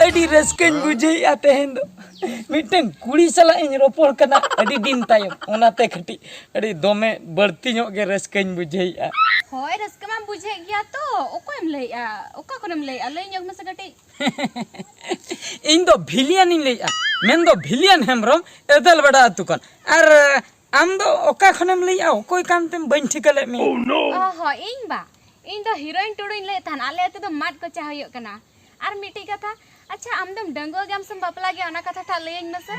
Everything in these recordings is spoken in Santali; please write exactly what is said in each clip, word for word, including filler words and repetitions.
ᱟᱹᱰᱤ ᱨᱟᱹᱥᱠᱟᱹᱧ ᱵᱩᱡᱷᱟᱹᱣᱮᱫᱼᱟ ᱛᱮᱦᱮᱧ ᱫᱚ᱾ ᱢᱤᱫᱴᱟᱝ ᱠᱩᱲᱤ ᱥᱟᱞᱟᱜ ᱤᱧ ᱨᱚᱯᱚᱲ ᱠᱟᱱᱟ ᱟᱹᱰᱤ ᱫᱤᱱ ᱛᱟᱭᱚᱢ, ᱚᱱᱟᱛᱮ ᱠᱟᱹᱴᱤᱡ ᱟᱹᱰᱤ ᱫᱚᱢᱮ ᱵᱟᱹᱲᱛᱤ ᱧᱚᱜ ᱜᱮ ᱨᱟᱹᱥᱠᱟᱹᱧ ᱵᱩᱡᱷᱟᱹᱣᱮᱫᱼᱟ᱾ ᱦᱳᱭ, ᱨᱟᱹᱥᱠᱟᱹ ᱢᱟᱢ ᱵᱩᱡᱷᱟᱹᱣᱮᱫ ᱜᱮᱭᱟ ᱛᱚ᱾ ᱚᱠᱚᱭᱮᱢ ᱞᱟᱹᱭᱮᱫᱼᱟ? ᱚᱠᱟ ᱠᱷᱚᱱᱮᱢ ᱞᱟᱹᱭᱮᱫᱼᱟ? ᱞᱟᱹᱭ ᱧᱚᱜ ᱢᱮᱥᱮ ᱠᱟᱹᱴᱤᱡ᱾ ᱤᱧ ᱫᱚ ᱵᱷᱤᱞᱤᱭᱟᱱ ᱤᱧ ᱞᱟᱹᱭᱮᱫᱼᱟ, ᱢᱮᱱᱫᱚ ᱵᱷᱤᱞᱤᱭᱟᱱ ᱦᱮᱢᱵᱨᱚᱢ, ᱮᱫᱮᱞ ᱵᱮᱲᱟ ᱟᱹᱛᱩ ᱠᱷᱚᱱ᱾ ᱟᱨ ᱟᱢ ᱫᱚ ᱚᱠᱟ ᱠᱷᱚᱱᱮᱢ ᱞᱟᱹᱭᱮᱫᱼᱟ? ᱚᱠᱚᱭ ᱠᱟᱱᱛᱮᱢ? ᱵᱟᱹᱧ ᱴᱷᱤᱠᱟᱹ ᱞᱮᱫ ᱢᱮᱭᱟ᱾ ᱚ ᱦᱚᱸ, ᱤᱧ ᱵᱟ, ᱤᱧ ᱫᱚ ᱦᱤᱨᱳᱭᱤᱱ ᱴᱩᱰᱩᱧ ᱞᱟᱹᱭᱮᱫ ᱛᱟᱦᱮᱱ᱾ ᱟᱞᱮ ᱟᱹᱛᱩ ᱫᱚ ᱢᱟᱫ ᱠᱚᱪᱟ ᱦᱩᱭᱩᱜ ᱠᱟᱱᱟ᱾ ᱟᱨ ᱢᱤᱫᱴᱤᱡ ᱠᱟᱛᱷᱟ, ᱟᱪᱪᱷᱟ, ᱟᱢ ᱫᱚᱢ ᱰᱟᱺᱜᱩᱣᱟᱹ ᱜᱮᱭᱟᱢ ᱥᱮᱢ ᱵᱟᱯᱞᱟ ᱜᱮᱭᱟ, ᱚᱱᱟ ᱠᱟᱛᱷᱟ ᱴᱟᱜ ᱞᱟᱹᱭᱟᱹᱧ ᱢᱮᱥᱮ᱾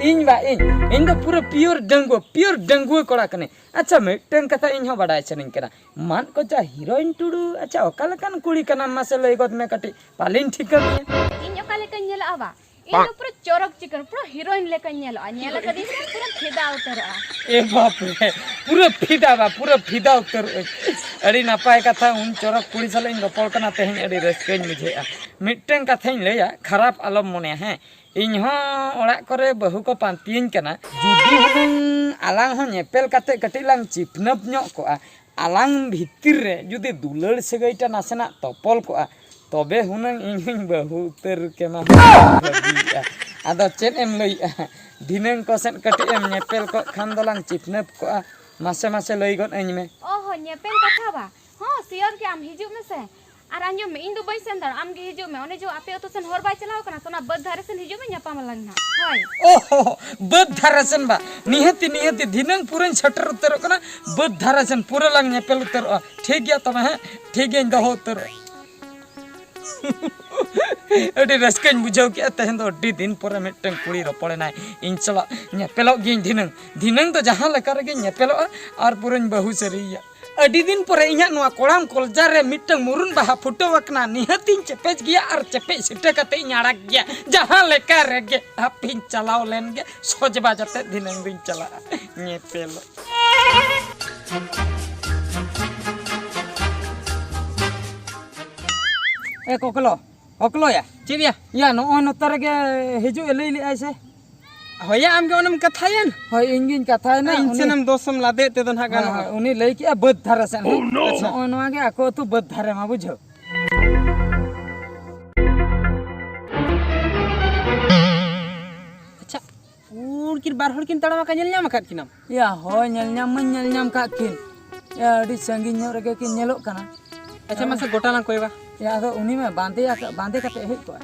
ᱤᱧ ᱵᱟ, ᱤᱧ, ᱤᱧ ᱫᱚ ᱯᱩᱨᱟᱹ ᱯᱤᱭᱳᱨ ᱰᱟᱺᱜᱩᱣᱟᱹ, ᱯᱤᱭᱳᱨ ᱰᱟᱺᱜᱩᱣᱟᱹ ᱠᱚᱲᱟ ᱠᱟᱹᱱᱟᱹᱧ᱾ ᱟᱪᱪᱷᱟ, ᱢᱤᱫᱴᱟᱝ ᱠᱟᱛᱷᱟ ᱤᱧ ᱦᱚᱸ ᱵᱟᱰᱟᱭ ᱥᱟᱱᱟᱧ ᱠᱟᱱᱟ, ᱢᱟᱫ ᱠᱚᱪᱟ ᱦᱤᱨᱳᱭᱤᱱ ᱴᱩᱰᱩ, ᱟᱪᱪᱷᱟ, ᱚᱠᱟ ᱞᱮᱠᱟᱱ ᱠᱩᱲᱤ ᱠᱟᱱᱟᱢ? ᱢᱟᱥᱮ ᱞᱟᱹᱭ ᱜᱚᱫ ᱢᱮ ᱠᱟᱹᱴᱤᱡ, ᱯᱟᱞᱮᱧ ᱴᱷᱤᱠᱟᱹ ᱢᱮᱭᱟ᱾ ᱤᱧ ᱚᱠᱟ ᱞᱮᱠᱟᱧ ᱧᱮᱞᱚᱜᱼᱟ ᱵᱟ? ᱤᱧ ᱫᱚ ᱯᱩᱨᱟᱹ ᱪᱚᱨᱚᱠ ᱪᱤᱠᱟᱹᱲ, ᱯᱩᱨᱟᱹ ᱦᱤᱨᱳᱭᱤᱱ ᱞᱮᱠᱟᱧ ᱧᱮᱞᱚᱜᱼᱟ᱾ ᱧᱮᱞ ᱟᱠᱟᱫᱤᱧ ᱥᱮ ᱯᱩᱨᱟᱹ ᱯᱷᱤᱫᱟ ᱩᱛᱟᱹᱨᱚᱜᱼᱟ᱾ ᱮ ᱵᱟᱯ ᱨᱮ, ᱯᱩᱨᱟᱹ ᱯᱷᱤᱫᱟ ᱵᱟ, ᱯᱩᱨᱟᱹ ᱯᱷᱤᱫᱟ ᱩᱛᱟᱹᱨᱚᱜ ᱟᱹᱧ᱾ ᱟᱹᱰᱤ ᱱᱟᱯᱟᱭ ᱠᱟᱛᱷᱟ, ᱩᱱ ᱪᱚᱨᱚᱠ ᱠᱩᱲᱤ ᱥᱟᱞᱟᱜ ᱤᱧ ᱨᱚᱯᱚᱲ ᱠᱟᱱᱟ, ᱛᱮᱦᱮᱧ ᱟᱹᱰᱤ ᱨᱟᱹᱥᱠᱟᱹᱧ ᱵᱩᱡᱷᱟᱹᱣᱮᱫᱼᱟ᱾ ᱢᱤᱫᱴᱟᱝ ᱠᱟᱛᱷᱟᱧ ᱞᱟᱹᱭᱟ, ᱠᱷᱟᱨᱟᱯ ᱟᱞᱚᱢ ᱢᱚᱱᱮᱭᱟ, ᱦᱮᱸ? ᱤᱧ ᱦᱚᱸ ᱚᱲᱟᱜ ᱠᱚᱨᱮ ᱵᱟᱹᱦᱩ ᱠᱚ ᱯᱟᱱᱛᱮᱭᱟᱹᱧ ᱠᱟᱱᱟ᱾ ᱡᱩᱫᱤ ᱦᱩᱱᱟᱹᱝ ᱟᱞᱟᱝ ᱦᱚᱸ ᱧᱮᱯᱮᱞ ᱠᱟᱛᱮ ᱠᱟᱹᱴᱤᱡ ᱞᱟᱝ ᱪᱤᱯᱱᱟᱹᱯ ᱧᱚᱜ ᱠᱚᱜᱼᱟ, ᱟᱞᱟᱝ ᱵᱷᱤᱛᱤᱨ ᱨᱮ ᱡᱩᱫᱤ ᱫᱩᱞᱟᱹᱲ ᱥᱟᱹᱜᱟᱹᱭ ᱴᱟ ᱱᱟᱥᱮᱱᱟᱜ ᱛᱚᱯᱚᱞ ᱠᱚᱜᱼᱟ, ᱛᱚᱵᱮ ᱦᱩᱱᱟᱹᱝ ᱤᱧ ᱦᱚᱸᱧ ᱵᱟᱹᱦᱩ ᱩᱛᱟᱹᱨ ᱠᱮᱢᱟ ᱦᱩᱱᱟᱹᱝ ᱵᱷᱟᱹᱵᱤᱭᱮᱫᱼᱟ᱾ ᱟᱫᱚ ᱪᱮᱫ ᱮᱢ ᱞᱟᱹᱭᱮᱫᱼᱟ, ᱫᱷᱤᱱᱟᱹᱝ ᱠᱚ ᱥᱮᱫ ᱠᱟᱹᱴᱤᱡ ᱮᱢ ᱧᱮᱯᱮᱞ ᱠᱚᱜ ᱠᱷᱟᱱ ᱫᱚᱞᱟᱝ ᱪᱤᱯᱱᱟᱹᱯ ᱠᱚᱜᱼᱟ᱾ ᱢᱟᱥᱮ ᱢᱟᱥᱮ ᱞᱟᱹᱭ ᱜᱚᱫ ᱟᱹᱧ ᱢᱮ᱾ ᱚ ᱦᱚᱸ, ᱧᱮᱯᱮᱞ ᱠᱟᱛᱷᱟ ᱵᱟ? ᱦᱚᱸ, ᱥᱤᱭᱳᱨ ᱜᱮ, ᱟᱢ ᱦᱤᱡᱩᱜ ᱢᱮᱥᱮ᱾ ᱟᱨ ᱟᱸᱡᱚᱢ ᱢᱮ, ᱤᱧ ᱫᱚ ᱵᱟᱹᱧ ᱥᱮᱱ ᱫᱟᱲᱮᱭᱟᱜᱼᱟ, ᱟᱢ ᱜᱮ ᱦᱤᱡᱩᱜ ᱢᱮ᱾ ᱚᱱᱮ ᱡᱮ ᱟᱯᱮ ᱟᱹᱛᱩ ᱥᱮᱱ ᱦᱚᱨ ᱵᱟᱭ ᱪᱟᱞᱟᱣ ᱠᱟᱱᱟ ᱥᱮ, ᱚᱱᱟ ᱵᱟᱹᱫᱽ ᱫᱷᱟᱨᱮ ᱥᱮᱱ ᱦᱤᱡᱩᱜ ᱢᱮ, ᱧᱟᱯᱟᱢ ᱟᱞᱟᱝ ᱱᱟᱦᱟᱜ᱾ ᱦᱳᱭ᱾ ᱚ ᱦᱚ, ᱵᱟᱹᱫᱽ ᱫᱷᱟᱨᱮ ᱥᱮᱱ ᱵᱟ? ᱱᱤᱦᱟᱹᱛᱤ, ᱱᱤᱦᱟᱹᱛᱤ, ᱫᱷᱤᱱᱟᱹᱝ ᱯᱩᱨᱟᱹᱧ ᱥᱮᱴᱮᱨ ᱩᱛᱟᱹᱨᱚᱜ ᱠᱟᱱᱟ᱾ ᱵᱟᱹᱫᱽ ᱫᱷᱟᱨᱮ ᱥᱮᱱ ᱯᱩᱨᱟᱹ ᱞᱟᱝ ᱧᱮᱯᱮᱞ ᱩᱛᱟᱹᱨᱚᱜᱼᱟ᱾ ᱴᱷᱤᱠ ᱜᱮᱭᱟ ᱛᱚᱵᱮ, ᱦᱮᱸ, ᱴᱷᱤᱠ ᱜᱮᱭᱟᱧ ᱫᱚᱦᱚ ᱩᱛᱟᱹᱨᱚᱜᱼᱟ᱾ ᱟᱹᱰᱤ ᱨᱟᱹᱥᱠᱟᱹᱧ ᱵᱩᱡᱷᱟᱹᱣ ᱠᱮᱫᱼᱟ, ᱛᱮᱦᱮᱧ ᱫᱚ ᱟᱹᱰᱤ ᱫᱤᱱ ᱯᱚᱨᱮ ᱢᱤᱫᱴᱟᱝ ᱠᱩᱲᱤ ᱨᱚᱯᱚᱲᱮᱱᱟᱭ ᱤᱧ ᱥᱟᱞᱟᱜ᱾ ᱧᱮᱯᱮᱞᱚᱜ ᱜᱤᱭᱟᱹᱧ ᱫᱷᱤᱱᱟᱹᱝ, ᱫᱷᱤᱱᱟᱹᱝ ᱫᱚ ᱡᱟᱦᱟᱸ ᱞᱮᱠᱟ ᱨᱮᱜᱮᱧ ᱧᱮᱯᱮᱞᱚᱜᱼᱟ ᱟᱨ ᱯᱩᱨᱟᱹᱧ ᱵᱟᱹᱦᱩ ᱥᱟᱹᱨᱤᱭᱮᱭᱟ᱾ ᱟᱹᱰᱤ ᱫᱤᱱ ᱯᱚᱨᱮ ᱤᱧᱟᱹᱜ ᱱᱚᱣᱟ ᱠᱚᱲᱟᱢ ᱠᱚᱞᱡᱟ ᱨᱮ ᱢᱤᱫᱴᱟᱝ ᱢᱩᱨᱩᱱ ᱵᱟᱦᱟ ᱯᱷᱩᱴᱟᱹᱣ ᱟᱠᱟᱱᱟ, ᱱᱤᱦᱟᱹᱛᱤᱧ ᱪᱮᱯᱮᱡ ᱜᱮᱭᱟ ᱟᱨ ᱪᱮᱯᱮᱡ ᱥᱤᱴᱟᱹ ᱠᱟᱛᱮ ᱤᱧ ᱟᱲᱟᱜ ᱜᱮᱭᱟ᱾ ᱡᱟᱦᱟᱸ ᱞᱮᱠᱟ ᱨᱮᱜᱮ ᱦᱟᱯᱮᱧ ᱪᱟᱞᱟᱣ ᱞᱮᱱ ᱜᱮ, ᱥᱚᱡᱽ ᱵᱟᱡᱽ ᱟᱛᱮ ᱫᱷᱤᱱᱟᱹᱝ ᱫᱩᱧ ᱪᱟᱞᱟᱜᱼᱟ ᱧᱮᱯᱮᱞᱚᱜ᱾ ᱮ ᱠᱚᱠᱞᱚ, ᱠᱚᱠᱞᱚᱭᱟ᱾ ᱪᱮᱫ ᱭᱟ? ᱭᱟ, ᱱᱚᱜᱼᱚᱭ ᱱᱚᱛᱮ ᱨᱮᱜᱮ ᱦᱤᱡᱩᱜ ᱮ ᱞᱟᱹᱭ ᱞᱮᱫᱼᱟᱭ ᱥᱮ? ᱦᱳᱭᱟ, ᱟᱢ ᱜᱮ ᱚᱱᱮᱢ ᱠᱟᱛᱷᱟᱭᱮᱱ᱾ ᱦᱳᱭ, ᱤᱧ ᱜᱤᱧ ᱠᱟᱛᱷᱟᱭᱮᱱᱟ᱾ ᱤᱧ ᱩᱱᱤ ᱥᱮᱱᱮᱢ ᱫᱚᱥᱮᱢ ᱞᱟᱫᱮ ᱛᱮᱫᱚ ᱱᱟᱦᱟᱜ ᱦᱳᱭ, ᱜᱟᱱᱚᱜᱼᱟ᱾ ᱦᱳᱭ, ᱩᱱᱤ ᱞᱟᱹᱭ ᱠᱮᱜᱼᱟ ᱵᱟᱹᱫᱽ ᱫᱷᱟᱨᱮ ᱥᱮᱱ᱾ ᱦᱮᱸ? ᱟᱪᱪᱷᱟ᱾ ᱱᱚᱜᱼᱚᱭ ᱱᱚᱣᱟ ᱜᱮ ᱟᱠᱚ ᱟᱹᱛᱩ ᱵᱟᱹᱫᱽ ᱫᱷᱟᱨᱮ ᱢᱟ, ᱵᱩᱡᱷᱟᱹᱣ᱾ ᱟᱪᱪᱷᱟ, ᱩᱱᱠᱤᱱ ᱵᱟᱨ ᱦᱚᱲ ᱠᱤᱱ ᱛᱟᱲᱟᱢ ᱟᱠᱟᱫ, ᱧᱮᱞ ᱧᱟᱢ ᱟᱠᱟᱫ ᱠᱤᱱᱟᱢ? ᱭᱟ, ᱦᱳᱭ, ᱧᱮᱞ ᱧᱟᱢ ᱢᱟᱧ ᱧᱮᱞ ᱧᱟᱢ ᱠᱟᱜ ᱠᱤᱱ᱾ ᱭᱟ, ᱟᱹᱰᱤ ᱥᱟᱺᱜᱤᱧ ᱧᱚᱜ ᱨᱮᱜᱮ ᱠᱤᱱ ᱧᱮᱞᱚᱜ ᱠᱟᱱᱟ᱾ ᱟᱪᱪᱷᱟ, ᱢᱟᱥᱮ ᱜᱚᱴᱟ ᱞᱟᱝ ᱠᱚᱭᱚᱜᱟ᱾ ᱭᱟ, ᱟᱫᱚ ᱩᱱᱤ ᱢᱟ ᱵᱟᱸᱫᱮ ᱟᱠᱟ-, ᱵᱟᱸᱫᱮ ᱠᱟᱛᱮ ᱦᱮᱡ ᱠᱚᱜᱼᱟᱭ᱾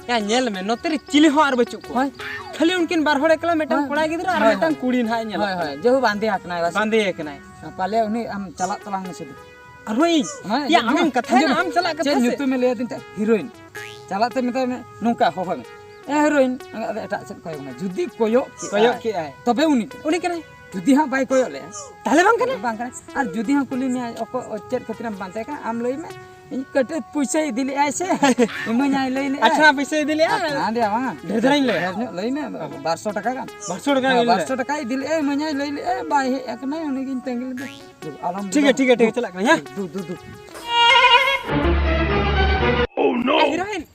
ᱭᱟ, ᱧᱮᱞ ᱢᱮ, ᱱᱚᱛᱮ ᱨᱮ ᱪᱤᱞᱤ ᱦᱚᱸ ᱟᱨ ᱵᱟᱹᱪᱩᱜ ᱠᱚᱣᱟ᱾ ᱦᱳᱭ᱾ ᱠᱷᱟᱹᱞᱤ ᱩᱱᱠᱤᱱ ᱵᱟᱨ ᱦᱚᱲ ᱮᱠᱞᱟ, ᱢᱤᱫᱴᱟᱝ ᱦᱳᱭ᱾ ᱠᱚᱲᱟ ᱜᱤᱫᱽᱨᱟᱹ ᱟᱨ ᱦᱳᱭ, ᱢᱤᱫᱴᱟᱝ ᱦᱳᱭ᱾ ᱠᱩᱲᱤ ᱱᱟᱦᱟᱜ ᱧᱮᱞᱚᱜ ᱦᱳᱭ, ᱠᱟᱱᱟ᱾ ᱦᱳᱭ, ᱡᱮᱦᱩ ᱵᱟᱸᱫᱮ ᱟᱠᱟᱱᱟᱭ ᱵᱟᱥ᱾ ᱵᱟᱸᱫᱮ ᱟᱠᱟᱱᱟᱭ᱾ ᱯᱟᱞᱮ ᱩᱱᱤ ᱟᱢ ᱪᱟᱞᱟᱜ ᱛᱟᱞᱟᱝ ᱢᱮᱥᱮ ᱫᱩ᱾ ᱟᱨᱦᱚᱸ ᱤᱧ? ᱦᱮᱸ, ᱭᱟ, ᱟᱢᱮᱢ ᱠᱟᱛᱷᱟ ᱪᱮᱫ ᱱᱟ, ᱟᱢ ᱪᱟᱞᱟᱜ ᱠᱟᱛᱷᱟ ᱪᱮᱫ ᱥᱮ? ᱧᱩᱛᱩᱢᱮ ᱞᱟᱹᱭ ᱟᱹᱫᱤᱧ ᱛᱟᱦᱮᱸᱫ? ᱦᱤᱨᱳᱭᱤᱱ᱾ ᱪᱟᱞᱟᱜ ᱛᱮ ᱢᱮᱛᱟᱭ ᱢᱮ, ᱱᱚᱝᱠᱟ ᱦᱚᱦᱚᱭ ᱢᱮ, "ᱮ ᱦᱤᱨᱳᱭᱤᱱ", ᱟᱫᱚ ᱮᱴᱟᱜ ᱥᱮᱫ ᱠᱚᱭᱚᱜ ᱢᱮ᱾ ᱡᱩᱫᱤ ᱠᱚᱭᱚᱜ ᱠᱮᱜᱼᱟᱭ, ᱠᱚᱭᱚᱜ ᱠᱮᱜᱼᱟᱭ᱾ ᱛᱚᱵᱮ ᱩᱱᱤ ᱠᱟᱱᱟᱭ᱾ ᱩᱱᱤ ᱠᱟᱱᱟᱭ᱾ ᱡᱩᱫᱤ ᱦᱟᱸᱜ ᱵᱟᱭ ᱠᱚᱭᱚᱜ ᱞᱮᱜᱼᱟ, ᱛᱟᱦᱞᱮ ᱵᱟᱝ ᱠᱟᱱᱟᱭ? ᱵᱟᱝ ᱠᱟᱱᱟᱭ᱾ ᱟᱨ ᱡᱩᱫᱤ ᱦᱚᱸ ᱠᱩᱞᱤ ᱢᱮᱭᱟᱭ, "ᱚᱠᱚᱭ, ᱪᱮᱫ ᱠᱷᱟᱹᱛᱤᱨᱮᱢ ᱵᱟᱸᱫᱮ ᱠᱟᱱᱟ?" ᱟᱢ ᱞᱟᱹᱭ ᱢᱮ, "ᱤᱧ ᱠᱟᱹᱴᱤᱡ ᱯᱩᱭᱥᱟᱹᱭ ᱤᱫᱤ ᱞᱮᱜᱼᱟᱭ ᱥᱮ, ᱤᱢᱟᱹᱧᱟᱭ ᱞᱟᱹᱭ ᱞᱮᱜᱼᱟᱭ᱾" ᱟᱪᱪᱷᱟ, ᱯᱩᱭᱥᱟᱹ ᱤᱫᱤ ᱞᱮᱜᱼᱟ? ᱟᱪᱪᱷᱟ, ᱟᱸᱰᱮ ᱵᱟᱝᱟ᱾ ᱰᱷᱮᱨ ᱫᱷᱟᱨᱟᱧ ᱞᱟᱹᱭᱟ? ᱰᱷᱮᱨ ᱧᱚᱜ ᱞᱟᱹᱭ ᱢᱮ, ᱚ᱾ ᱵᱟᱨᱥᱚ ᱴᱟᱠᱟ ᱜᱟᱱ᱾ ᱵᱟᱨᱥᱚ ᱴᱟᱠᱟ ᱦᱮᱸ, ᱜᱟᱱ ᱞᱟᱹᱭᱟ? ᱵᱟᱨᱥᱚ ᱴᱟᱠᱟ ᱤᱫᱤ ᱞᱮᱜᱼᱟᱭ, ᱤᱢᱟᱹᱧᱟᱭ ᱞᱟᱹᱭ ᱞᱮᱜᱼᱟᱭ, ᱵᱟᱭ ᱦᱮᱡ ᱟᱠᱟᱱᱟᱭ, ᱩᱱᱤᱜᱤᱧ ᱛᱟᱺᱜᱤ ᱞᱮᱫᱮ᱾ ᱟᱞᱚᱢ ᱴᱷᱤᱠ ᱜᱮᱭᱟ, ᱫᱩ, ᱴᱷᱤᱠ ᱜᱮᱭᱟ, ᱴᱷᱤᱠ ᱜᱮᱭᱟ, ᱫᱩ, ᱪᱟᱞᱟᱜ ᱠᱟᱹᱱᱟᱹᱧ, ᱦᱮᱸ? ᱫᱩ, ᱫᱩ, ᱫᱩ᱾ ᱮ, ᱦᱤᱨᱳᱭᱤᱱ᱾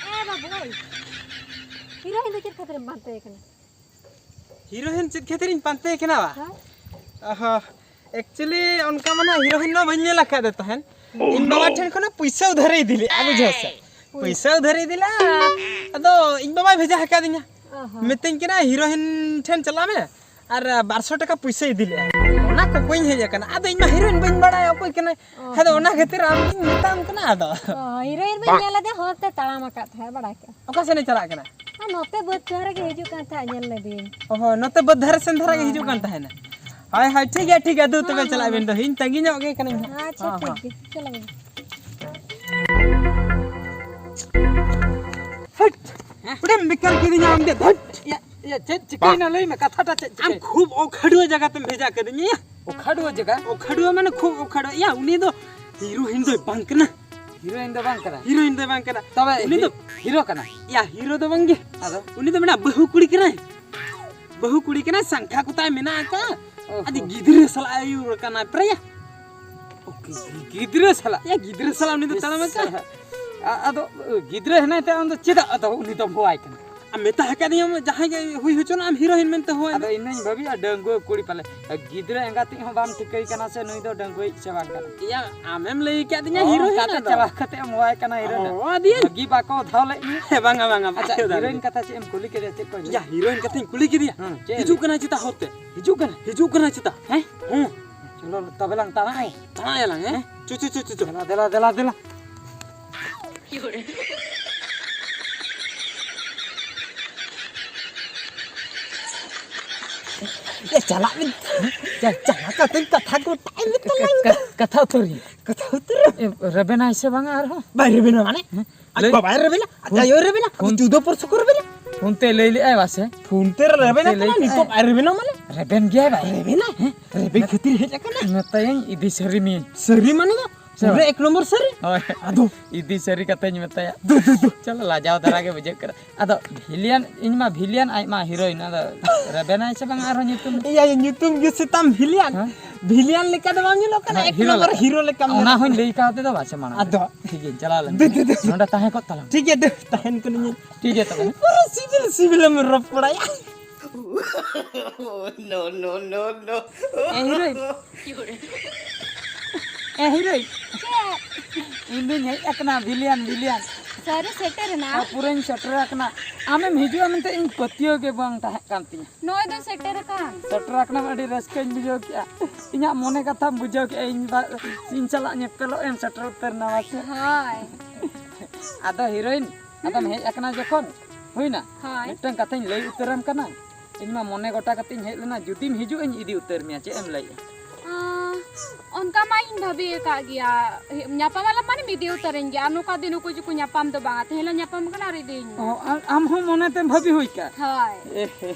ᱮ ᱵᱟᱹᱵᱩ, ᱳᱭ᱾ ᱦᱤᱨᱳᱭᱤᱱ ᱫᱚ ᱪᱮᱫ ᱠᱷᱟᱹᱛᱤᱨᱮᱢ ᱯᱟᱱᱛᱮᱭᱮ ᱠᱟᱱᱟ? ᱦᱤᱨᱳᱭᱤᱱ ᱪᱮᱫ ᱠᱷᱟᱹᱛᱤᱨᱤᱧ ᱯᱟᱱᱛᱮᱭᱮ ᱠᱟᱱᱟ ᱵᱟ? ᱦᱮᱸ? ᱚᱦᱚ, actually ᱚᱱᱠᱟ ᱢᱟ ᱱᱟᱜ ᱦᱤᱨᱳᱭᱤᱱ ᱢᱟ ᱵᱟᱹᱧ ᱧᱮᱞ ᱟᱠᱟᱫᱮ ᱛᱟᱦᱮᱸᱱ᱾ ᱤᱧ ᱵᱟᱵᱟ ᱴᱷᱮᱱ ᱠᱷᱚᱱᱟᱜ ᱯᱩᱭᱥᱟᱹ ᱩᱫᱷᱟᱹᱨᱮ ᱤᱫᱤ ᱞᱮᱜᱼᱟ, ᱵᱩᱡᱷᱟᱹᱣ ᱥᱮ? ᱯᱩᱭᱥᱟᱹ ᱩᱫᱷᱟᱹᱨᱮ ᱤᱫᱤ ᱞᱮᱜᱼᱟ, ᱟᱫᱚ ᱤᱧ ᱵᱟᱵᱟᱭ ᱵᱷᱮᱡᱟ ᱟᱠᱟᱫᱤᱧᱟ᱾ ᱚᱦᱚ᱾ ᱢᱤᱛᱟᱹᱧ ᱠᱟᱱᱟ, "ᱦᱤᱨᱳᱭᱤᱱ ᱴᱷᱮᱱ ᱪᱟᱞᱟᱜ ᱢᱮ ᱟᱨ ᱵᱟᱨᱥᱚ ᱴᱟᱠᱟ ᱯᱩᱭᱥᱟᱹ ᱤᱫᱤ ᱞᱮᱜᱼᱟ᱾" ᱚᱱᱟ ᱠᱚᱠᱚᱧ ᱦᱮᱡ ᱟᱠᱟᱱᱟ, ᱟᱫᱚ ᱤᱧ ᱢᱟ ᱦᱤᱨᱳᱭᱤᱱ ᱵᱟᱹᱧ ᱵᱟᱲᱟᱭᱟ ᱚᱠᱚᱭ ᱠᱟᱱᱟᱭ᱾ ᱚᱦᱚ᱾ ᱟᱫᱚ ᱚᱱᱟ ᱠᱷᱟᱹᱛᱤᱨ ᱟᱢ ᱜᱤᱧ ᱢᱮᱛᱟᱢ ᱠᱟᱱᱟ ᱟᱫᱚ᱾ ᱚ, ᱦᱤᱨᱳᱭᱤᱱ ᱵᱟᱹᱧ ᱧᱮᱞ ᱞᱮᱫᱮ, ᱦᱚᱨ ᱛᱮ ᱛᱟᱲᱟᱢ ᱟᱠᱟᱫ ᱛᱟᱦᱮᱸᱫ, ᱵᱟᱲᱟᱭ ᱠᱮᱫᱟ᱾ ᱚᱠᱟ ᱥᱮᱱᱮ ᱪᱟᱞᱟᱜ ᱠᱟᱱᱟ? ᱟᱨ ᱱᱚᱛᱮ ᱵᱟᱹᱫᱽ ᱫᱷᱟᱨᱮ ᱜᱮ ᱦᱤᱡᱩᱜ ᱠᱟᱱ ᱛᱟᱦᱮᱸᱫ, ᱧᱮᱞ ᱞᱮᱫᱮᱭᱟᱹᱧ᱾ ᱚᱦᱚ, ᱱᱚᱛᱮ ᱵᱟᱹᱫᱽ ᱫᱷᱟᱨᱮ ᱥᱮᱱ ᱫᱷᱟᱨᱟ ᱜᱮ ᱦᱳᱭ, ᱦᱤᱡᱩᱜ ᱦᱳᱭ᱾ ᱠᱟᱱ ᱛᱟᱦᱮᱱᱟ᱾ ᱦᱳᱭ, ᱦᱳᱭ, ᱴᱷᱤᱠ ᱜᱮᱭᱟ, ᱴᱷᱤᱠ ᱜᱮᱭᱟ, ᱫᱩ, ᱛᱚᱵᱮ ᱦᱳᱭ, ᱪᱟᱞᱟᱜ ᱦᱳᱭ, ᱟᱵᱮᱱ ᱫᱚ᱾ ᱦᱳᱭ᱾ ᱤᱧ ᱛᱟᱺᱜᱤ ᱧᱚᱜ ᱜᱮ ᱠᱟᱹᱱᱟᱹᱧ ᱦᱟᱸᱜ᱾ ᱟᱪᱪᱷᱟ, ᱦᱚᱸ, ᱴᱷᱤᱠ ᱦᱚᱸ᱾ ᱜᱮᱭᱟ, ᱪᱟᱞᱟᱜ ᱟᱵᱚᱱ᱾ ᱦᱟᱹᱴ! ᱦᱮᱸ? ᱯᱩᱨᱟᱹᱢ ᱵᱮᱠᱟᱨ ᱠᱤᱫᱤᱧᱟ ᱟᱢ ᱫᱚ, ᱫᱷᱟᱹᱴ! ᱭᱟ, ᱭᱟ, ᱪᱮᱫ ᱪᱤᱠᱟᱹᱭᱮᱱᱟ? ᱞᱟᱹᱭ ᱢᱮ, ᱠᱟᱛᱷᱟᱴᱟ ᱪᱮᱫ ᱟᱢ ᱪᱤᱠᱟᱹᱭᱮᱱᱟ? ᱠᱷᱩᱵ ᱚᱠᱷᱟᱹᱲᱩᱣᱟᱹ ᱡᱟᱭᱜᱟ ᱛᱮᱢ ᱵᱷᱮᱡᱟ ᱠᱟᱹᱫᱤᱧᱟ, ᱭᱟ᱾ ᱚᱠᱷᱟᱹᱲᱩᱣᱟᱹ ᱡᱟᱭᱜᱟ? ᱚᱠᱷᱟᱹᱲᱩᱣᱟᱹ ᱢᱟᱱᱮ ᱠᱷᱩᱵ ᱚᱠᱷᱟᱹᱲᱩᱣᱟᱹ᱾ ᱭᱟ, ᱩᱱᱤ ᱫᱚ ᱦᱤᱨᱳᱭᱤᱱ ᱫᱚᱭ ᱵᱟᱝ ᱠᱟᱱᱟ᱾ ᱦᱤᱨᱳᱭᱤᱱ ᱫᱚ ᱵᱟᱝ ᱠᱟᱱᱟ? ᱦᱤᱨᱳᱭᱤᱱ ᱫᱚᱭ ᱵᱟᱝ ᱠᱟᱱᱟ᱾ ᱛᱚᱵᱮ ᱩᱱᱤ ᱫᱚ ᱦᱤ-, ᱦᱤᱨᱳ ᱠᱟᱱᱟᱭ? ᱭᱟ, ᱦᱤᱨᱳ ᱫᱚ ᱵᱟᱝ ᱜᱮ᱾ ᱟᱫᱚ? ᱩᱱᱤ ᱫᱚ ᱢᱮᱱᱟ ᱵᱟᱹᱦᱩ ᱠᱩᱲᱤ ᱠᱟᱱᱟᱭ᱾ ᱵᱟᱹᱦᱩ ᱠᱩᱲᱤ ᱠᱟᱱᱟᱭ, ᱥᱟᱝᱠᱷᱟ ᱠᱚᱛᱟᱭ ᱢᱮᱱᱟᱜ ᱟᱠᱟᱫ᱾ ᱚᱦᱚ᱾ ᱟᱫᱚ ᱜᱤᱫᱽᱨᱟᱹ ᱥᱟᱞᱟᱜ ᱮ ᱟᱹᱭᱩᱨ ᱟᱠᱟᱱᱟ ᱯᱨᱟᱭᱟ᱾ ᱳ, ᱜᱤ-, ᱜᱤ-, ᱜᱤᱫᱽᱨᱟᱹ ᱥᱟᱞᱟᱜ? ᱭᱟ, ᱜᱤᱫᱽᱨᱟᱹ ᱥᱟᱞᱟᱜ ᱩᱱᱤ ᱫᱚ ᱛᱟᱲᱟᱢ ᱟᱠᱟᱫ᱾ ᱤᱥ, ᱥᱟᱞᱟ᱾ ᱟ-, ᱟᱫᱚ ᱜᱤᱫᱽᱨᱟᱹ ᱦᱮᱱᱟᱭ ᱛᱟᱭᱟ, ᱟᱢ ᱫᱚ ᱪᱮᱫᱟᱜ ᱟᱫᱚ ᱩᱱᱤ ᱫᱚᱢ ᱦᱚᱦᱚᱣᱟᱭ ᱠᱟᱱᱟ? ᱟᱢ ᱢᱮᱛᱟ ᱟᱠᱟᱫᱤᱧᱟᱢ ᱡᱟᱦᱟᱸᱭ ᱜᱮ ᱦᱩᱭ ᱦᱚᱪᱚᱱᱟ, ᱟᱢ ᱦᱤᱨᱳᱭᱤᱱ ᱢᱮᱱᱛᱮ ᱦᱚᱦᱚᱭ ᱢᱮ᱾ ᱟᱫᱚ ᱤᱧ ᱫᱚᱧ ᱵᱷᱟᱹᱵᱤᱭᱟ ᱰᱟᱺᱜᱩᱣᱟᱹ ᱠᱩᱲᱤ ᱯᱟᱞᱮ ᱜᱤᱫᱽᱨᱟᱹ ᱮᱸᱜᱟᱛᱤᱡ ᱦᱚᱸ ᱵᱟᱢ ᱴᱷᱤᱠᱟᱹᱭ ᱠᱟᱱᱟ ᱥᱮ ᱱᱩᱭ ᱫᱚ ᱰᱟᱺᱜᱩᱣᱟᱹᱭᱤᱡ ᱥᱮ ᱵᱟᱝ ᱠᱟᱱᱟ᱾ ᱤᱭᱟ, ᱟᱢᱮᱢ ᱞᱟᱹᱭ ᱟᱠᱟᱫᱤᱧᱟ ᱚ, ᱦᱤᱨᱳᱭᱤᱱ ᱚᱱᱠᱟᱛᱮ ᱟᱫᱚ᱾ ᱪᱟᱞᱟᱣ ᱠᱟᱛᱮ ᱮᱢ ᱦᱚᱦᱚᱣᱟᱭ ᱠᱟᱱᱟ ᱦᱤᱨᱳᱭᱤᱱ ᱫᱚ᱾ ᱚ, ᱟᱫᱤᱭᱟᱹᱧ᱾ ᱵᱷᱟᱹᱜᱤ ᱵᱟᱠᱚ ᱫᱷᱟᱣ ᱞᱮᱫ ᱢᱮᱭᱟ᱾ ᱦᱮᱸ, ᱵᱟᱝᱟ, ᱵᱟᱝᱟ, ᱟᱪᱪᱷᱟ, ᱵᱟᱠᱚ ᱫᱷᱟᱣ ᱦᱤᱨᱳᱭᱤᱱ ᱞᱮᱫ᱾ ᱠᱟᱛᱷᱟ ᱪᱮᱫ ᱮᱢ ᱠᱩᱞᱤ ᱠᱮᱫᱮᱭᱟ, ᱪᱮᱫ ᱠᱚ ᱞᱟᱹᱭ? ᱤᱭᱟ, ᱦᱤᱨᱳᱭᱤᱱ ᱠᱟᱛᱷᱟᱧ ᱠᱩᱞᱤ ᱠᱮᱫᱮᱭᱟ᱾ ᱦᱮᱸ, ᱪᱮᱫ ᱮ ᱦᱤᱡᱩᱜ ᱞᱟᱹᱭ? ᱠᱟᱱᱟᱭ ᱪᱮᱛᱟ ᱦᱚᱨᱛᱮ᱾ ᱦᱤᱡᱩᱜ ᱠᱟᱱᱟ? ᱦᱤᱡᱩᱜ ᱠᱟᱱᱟᱭ ᱪᱮᱛᱟ᱾ ᱦᱮᱸ? ᱦᱮᱸ᱾ ᱪᱚᱞᱚ, ᱛᱚᱵᱮ ᱞᱟᱝ ᱛᱟᱲᱟᱭᱟ᱾ ᱛᱟᱲᱟᱭᱟᱞᱟᱝ, ᱦᱮᱸ? ᱦᱮᱸ? ᱪᱚ, ᱪᱚ, ᱪᱚ, ᱪᱚ, ᱪᱚ᱾ ᱫᱮᱞᱟ, ᱫᱮᱞᱟ, ᱫᱮᱞᱟ, ᱫᱮᱞᱟ᱾ ᱮ, ᱪᱟᱞᱟᱜ ᱵᱤᱱ᱾ ᱪᱟ-, ᱪᱟᱞᱟᱣ ᱠᱟᱛᱮ ᱠᱟᱛᱷᱟ ᱜᱚᱴᱟᱭ ᱢᱮ ᱛᱟᱞᱟᱝ ᱠᱟ-, ᱫᱚ᱾ ᱠᱟ-, ᱠᱟᱛᱷᱟ ᱩᱛᱟᱹᱨ ᱜᱮ᱾ ᱠᱟᱛᱷᱟ ᱩᱛᱟᱹᱨ? ᱮ, ᱨᱮᱵᱮᱱᱟᱭ ᱥᱮ ᱵᱟᱝᱟ ᱟᱨᱦᱚᱸ? ᱵᱟᱭ ᱨᱮᱵᱮᱱᱟ ᱢᱟᱱᱮ? ᱦᱮᱸ? ᱟᱡ ᱞᱟᱹᱭ ᱵᱟᱵᱟᱭ ᱨᱮᱵᱮᱱᱟ, ᱟᱡ ᱯᱷᱳᱱ ᱟᱭᱳᱭ ᱨᱮᱵᱮᱱᱟ, ᱯᱷᱳᱱ ᱪᱳᱫᱚ ᱯᱚᱨᱥᱚ ᱠᱚ ᱨᱮᱵᱮᱱᱟ᱾ ᱯᱷᱳᱱ ᱛᱮ ᱞᱟᱹᱭ ᱞᱮᱜᱼᱟᱭ ᱵᱟᱥᱮ? ᱯᱷᱳᱱ ᱛᱮ ᱨᱮᱵᱮᱱ ᱯᱷᱳᱱ ᱛᱮ ᱠᱟᱱᱟ, ᱞᱟᱹᱭ ᱱᱤᱛᱚᱜ ᱞᱮᱜᱼᱟᱭ᱾ ᱵᱟᱭ ᱨᱮᱵᱮᱱᱟ ᱢᱟᱱᱮ? ᱨᱮᱵᱮᱱ ᱜᱮᱭᱟᱭ ᱵᱟᱭ? ᱨᱮᱵᱮᱱᱟ, ᱦᱮᱸ? ᱨᱮᱵᱮᱱ ᱠᱷᱟᱹᱛᱤᱨ ᱦᱮᱡ ᱟᱠᱟᱱᱟ᱾ ᱢᱮᱛᱟᱭᱟᱹᱧ ᱤᱫᱤ ᱥᱟᱹᱨᱤ ᱢᱤᱭᱟᱹᱧ᱾ ᱥᱟᱹᱨᱤ ᱢᱟᱱᱮ ᱫᱚ ᱥᱮ ᱯᱩᱨᱟᱹ ᱵᱟᱝ? ᱮᱠ ᱱᱚᱢᱵᱚᱨ ᱥᱟᱹᱨᱤ᱾ ᱦᱳᱭ᱾ ᱟᱫᱚ ᱤᱫᱤ ᱥᱟᱹᱨᱤ ᱠᱟᱛᱷᱟᱧ ᱢᱮᱛᱟᱭᱟ᱾ ᱫᱩ, ᱫᱩ, ᱫᱩ᱾ ᱪᱚᱞᱚ, ᱞᱟᱡᱟᱣ ᱫᱷᱟᱨᱟ ᱜᱮ ᱵᱩᱡᱷᱟᱹᱜ ᱠᱟᱱᱟ᱾ ᱟᱫᱚ ᱵᱷᱤᱞᱤᱭᱟᱱ, ᱤᱧ ᱢᱟ ᱵᱷᱤᱞᱤᱭᱟᱱ, ᱟᱡ ᱢᱟ ᱦᱤᱨᱳᱭᱤᱱ᱾ ᱟᱫᱚ ᱨᱮᱵᱮᱱᱟᱭ ᱥᱮ ᱵᱟᱝ ᱟᱨᱦᱚᱸ ᱧᱩᱛᱩᱢ? ᱤᱭᱟᱹ, ᱧᱩᱛᱩᱢ ᱜᱮ ᱥᱮᱛᱟᱢ ᱵᱷᱤᱞᱤᱭᱟᱱ᱾ ᱦᱮᱸ? ᱵᱷᱤᱞᱤᱭᱟᱱ ᱞᱮᱠᱟ ᱫᱚ ᱵᱟᱢ ᱧᱮᱞᱚᱜ ᱠᱟᱱᱟ, ᱦᱮᱸ, ᱮᱠ ᱦᱤᱨᱳ ᱱᱚᱢᱵᱚᱨ ᱞᱮᱠᱟ᱾ ᱦᱤᱨᱳ ᱞᱮᱠᱟᱢ ᱚᱱᱟ ᱧᱮᱞᱚᱜ ᱦᱚᱸᱧ ᱠᱟᱱᱟ᱾ ᱞᱟᱹᱭ ᱠᱟᱣᱫᱮ ᱫᱚ ᱵᱟᱥᱮ ᱢᱟᱲᱟᱝ ᱨᱮ᱾ ᱟᱫᱚ ᱴᱷᱤᱠ ᱜᱮᱭᱟ, ᱪᱟᱞᱟᱣ ᱞᱮᱱ ᱫᱩ, ᱜᱮ᱾ ᱫᱩ, ᱫᱩ᱾ ᱱᱚᱰᱮ ᱛᱟᱦᱮᱸ ᱠᱚᱜ ᱛᱟᱞᱟᱝ ᱢᱮ᱾ ᱴᱷᱤᱠ ᱜᱮᱭᱟ, ᱫᱩ᱾ ᱛᱟᱦᱮᱱ ᱠᱟᱹᱱᱟᱹᱧ᱾ ᱯᱩᱨᱟᱹ ᱥᱤᱵᱤᱞ ᱥᱤᱵᱤᱞᱮᱢ ᱨᱚᱯᱚᱲᱟᱭᱟ᱾ No, no, no, no. ᱮ ᱦᱤᱨᱳᱭᱤᱱ᱾ ᱮ ᱦᱤᱨᱳᱭᱤᱱ᱾ ᱪᱮᱫ? ᱤᱧ ᱫᱩᱧ ᱦᱮᱡ ᱟᱠᱟᱱᱟ ᱵᱷᱤᱞᱤᱭᱟᱱ, ᱵᱷᱤᱞᱤᱭᱟᱱ᱾ ᱥᱟᱹᱨᱤ ᱥᱮᱴᱮᱨ ᱮᱱᱟ? ᱟᱨ ᱯᱩᱨᱟᱹᱧ ᱥᱮᱴᱮᱨ ᱟᱠᱟᱱᱟ᱾ ᱟᱢᱮᱢ ᱦᱤᱡᱩᱜᱼᱟ ᱢᱮᱱᱛᱮ ᱤᱧ ᱯᱟᱹᱛᱭᱟᱹᱣ ᱜᱮ ᱵᱟᱝ ᱛᱟᱦᱮᱸ ᱠᱟᱱ ᱛᱤᱧᱟᱹ᱾ ᱱᱚᱜᱼᱚᱭ ᱫᱚ ᱥᱮᱴᱮᱨ ᱟᱠᱟᱱ᱾ ᱥᱮᱴᱮᱨ ᱟᱠᱟᱱᱟᱢ, ᱟᱹᱰᱤ ᱨᱟᱹᱥᱠᱟᱹᱧ ᱵᱩᱡᱷᱟᱹᱣ ᱠᱮᱜᱼᱟ᱾ ᱤᱧᱟᱹᱜ ᱢᱚᱱᱮ ᱠᱟᱛᱷᱟᱢ ᱵᱩᱡᱷᱟᱹᱣ ᱠᱮᱜᱼᱟ, ᱤᱧ ᱵᱟ-, ᱤᱧ ᱥᱟᱞᱟᱜ ᱧᱮᱯᱮᱞᱚᱜ ᱮᱢ ᱥᱮᱴᱮᱨ ᱩᱛᱟᱹᱨ ᱮᱱᱟ ᱵᱟᱥᱮ? ᱦᱳᱭ᱾ ᱟᱫᱚ ᱦᱤᱨᱳᱭᱤᱱ, ᱟᱫᱚᱢ ᱦᱩᱸ᱾ ᱦᱮᱡ ᱟᱠᱟᱱᱟ ᱡᱚᱠᱷᱚᱱ, ᱦᱩᱭᱱᱟ? ᱦᱳᱭ᱾ ᱢᱤᱫᱴᱟᱝ ᱠᱟᱛᱷᱟᱧ ᱞᱟᱹᱭ ᱩᱛᱟᱹᱨᱟᱢ ᱠᱟᱱᱟ᱾ ᱤᱧ ᱢᱟ ᱢᱚᱱᱮ ᱜᱚᱴᱟ ᱠᱟᱛᱮᱧ ᱦᱮᱡ ᱞᱮᱱᱟ, ᱡᱩᱫᱤᱢ ᱦᱤᱡᱩᱜ ᱟᱹᱧ ᱤᱫᱤ ᱩᱛᱟᱹᱨ ᱢᱮᱭᱟ᱾ ᱪᱮᱫ ᱮᱢ ᱞᱟᱹᱭᱮᱜᱼᱟ? ᱟᱸ, ᱚᱱᱠᱟ ᱢᱟ ᱤᱧ ᱵᱷᱟᱹᱵᱤ ᱟᱠᱟᱫ ᱜᱮᱭᱟ, ᱧᱟᱯᱟᱢ ᱟᱞᱟᱝ ᱢᱟᱱᱮ ᱤᱫᱤ ᱩᱛᱟᱹᱨᱟᱹᱧ ᱜᱮᱭᱟ᱾ ᱟᱨ ᱱᱚᱝᱠᱟ ᱫᱤᱱ ᱩᱠᱩ ᱪᱩᱠᱩ ᱧᱟᱯᱟᱢ ᱫᱚ ᱵᱟᱝᱟ, ᱛᱮᱦᱮᱧ ᱞᱟᱝ ᱧᱟᱯᱟᱢ ᱠᱟᱱᱟ ᱟᱨ ᱤᱫᱤᱭᱤᱧ ᱢᱮ᱾ ᱚ, ᱟᱢ, ᱟᱢ ᱦᱚᱸ ᱢᱚᱱᱮ ᱛᱮᱢ ᱵᱷᱟᱹᱵᱤ ᱦᱩᱭ ᱠᱟᱜ? ᱦᱳᱭ᱾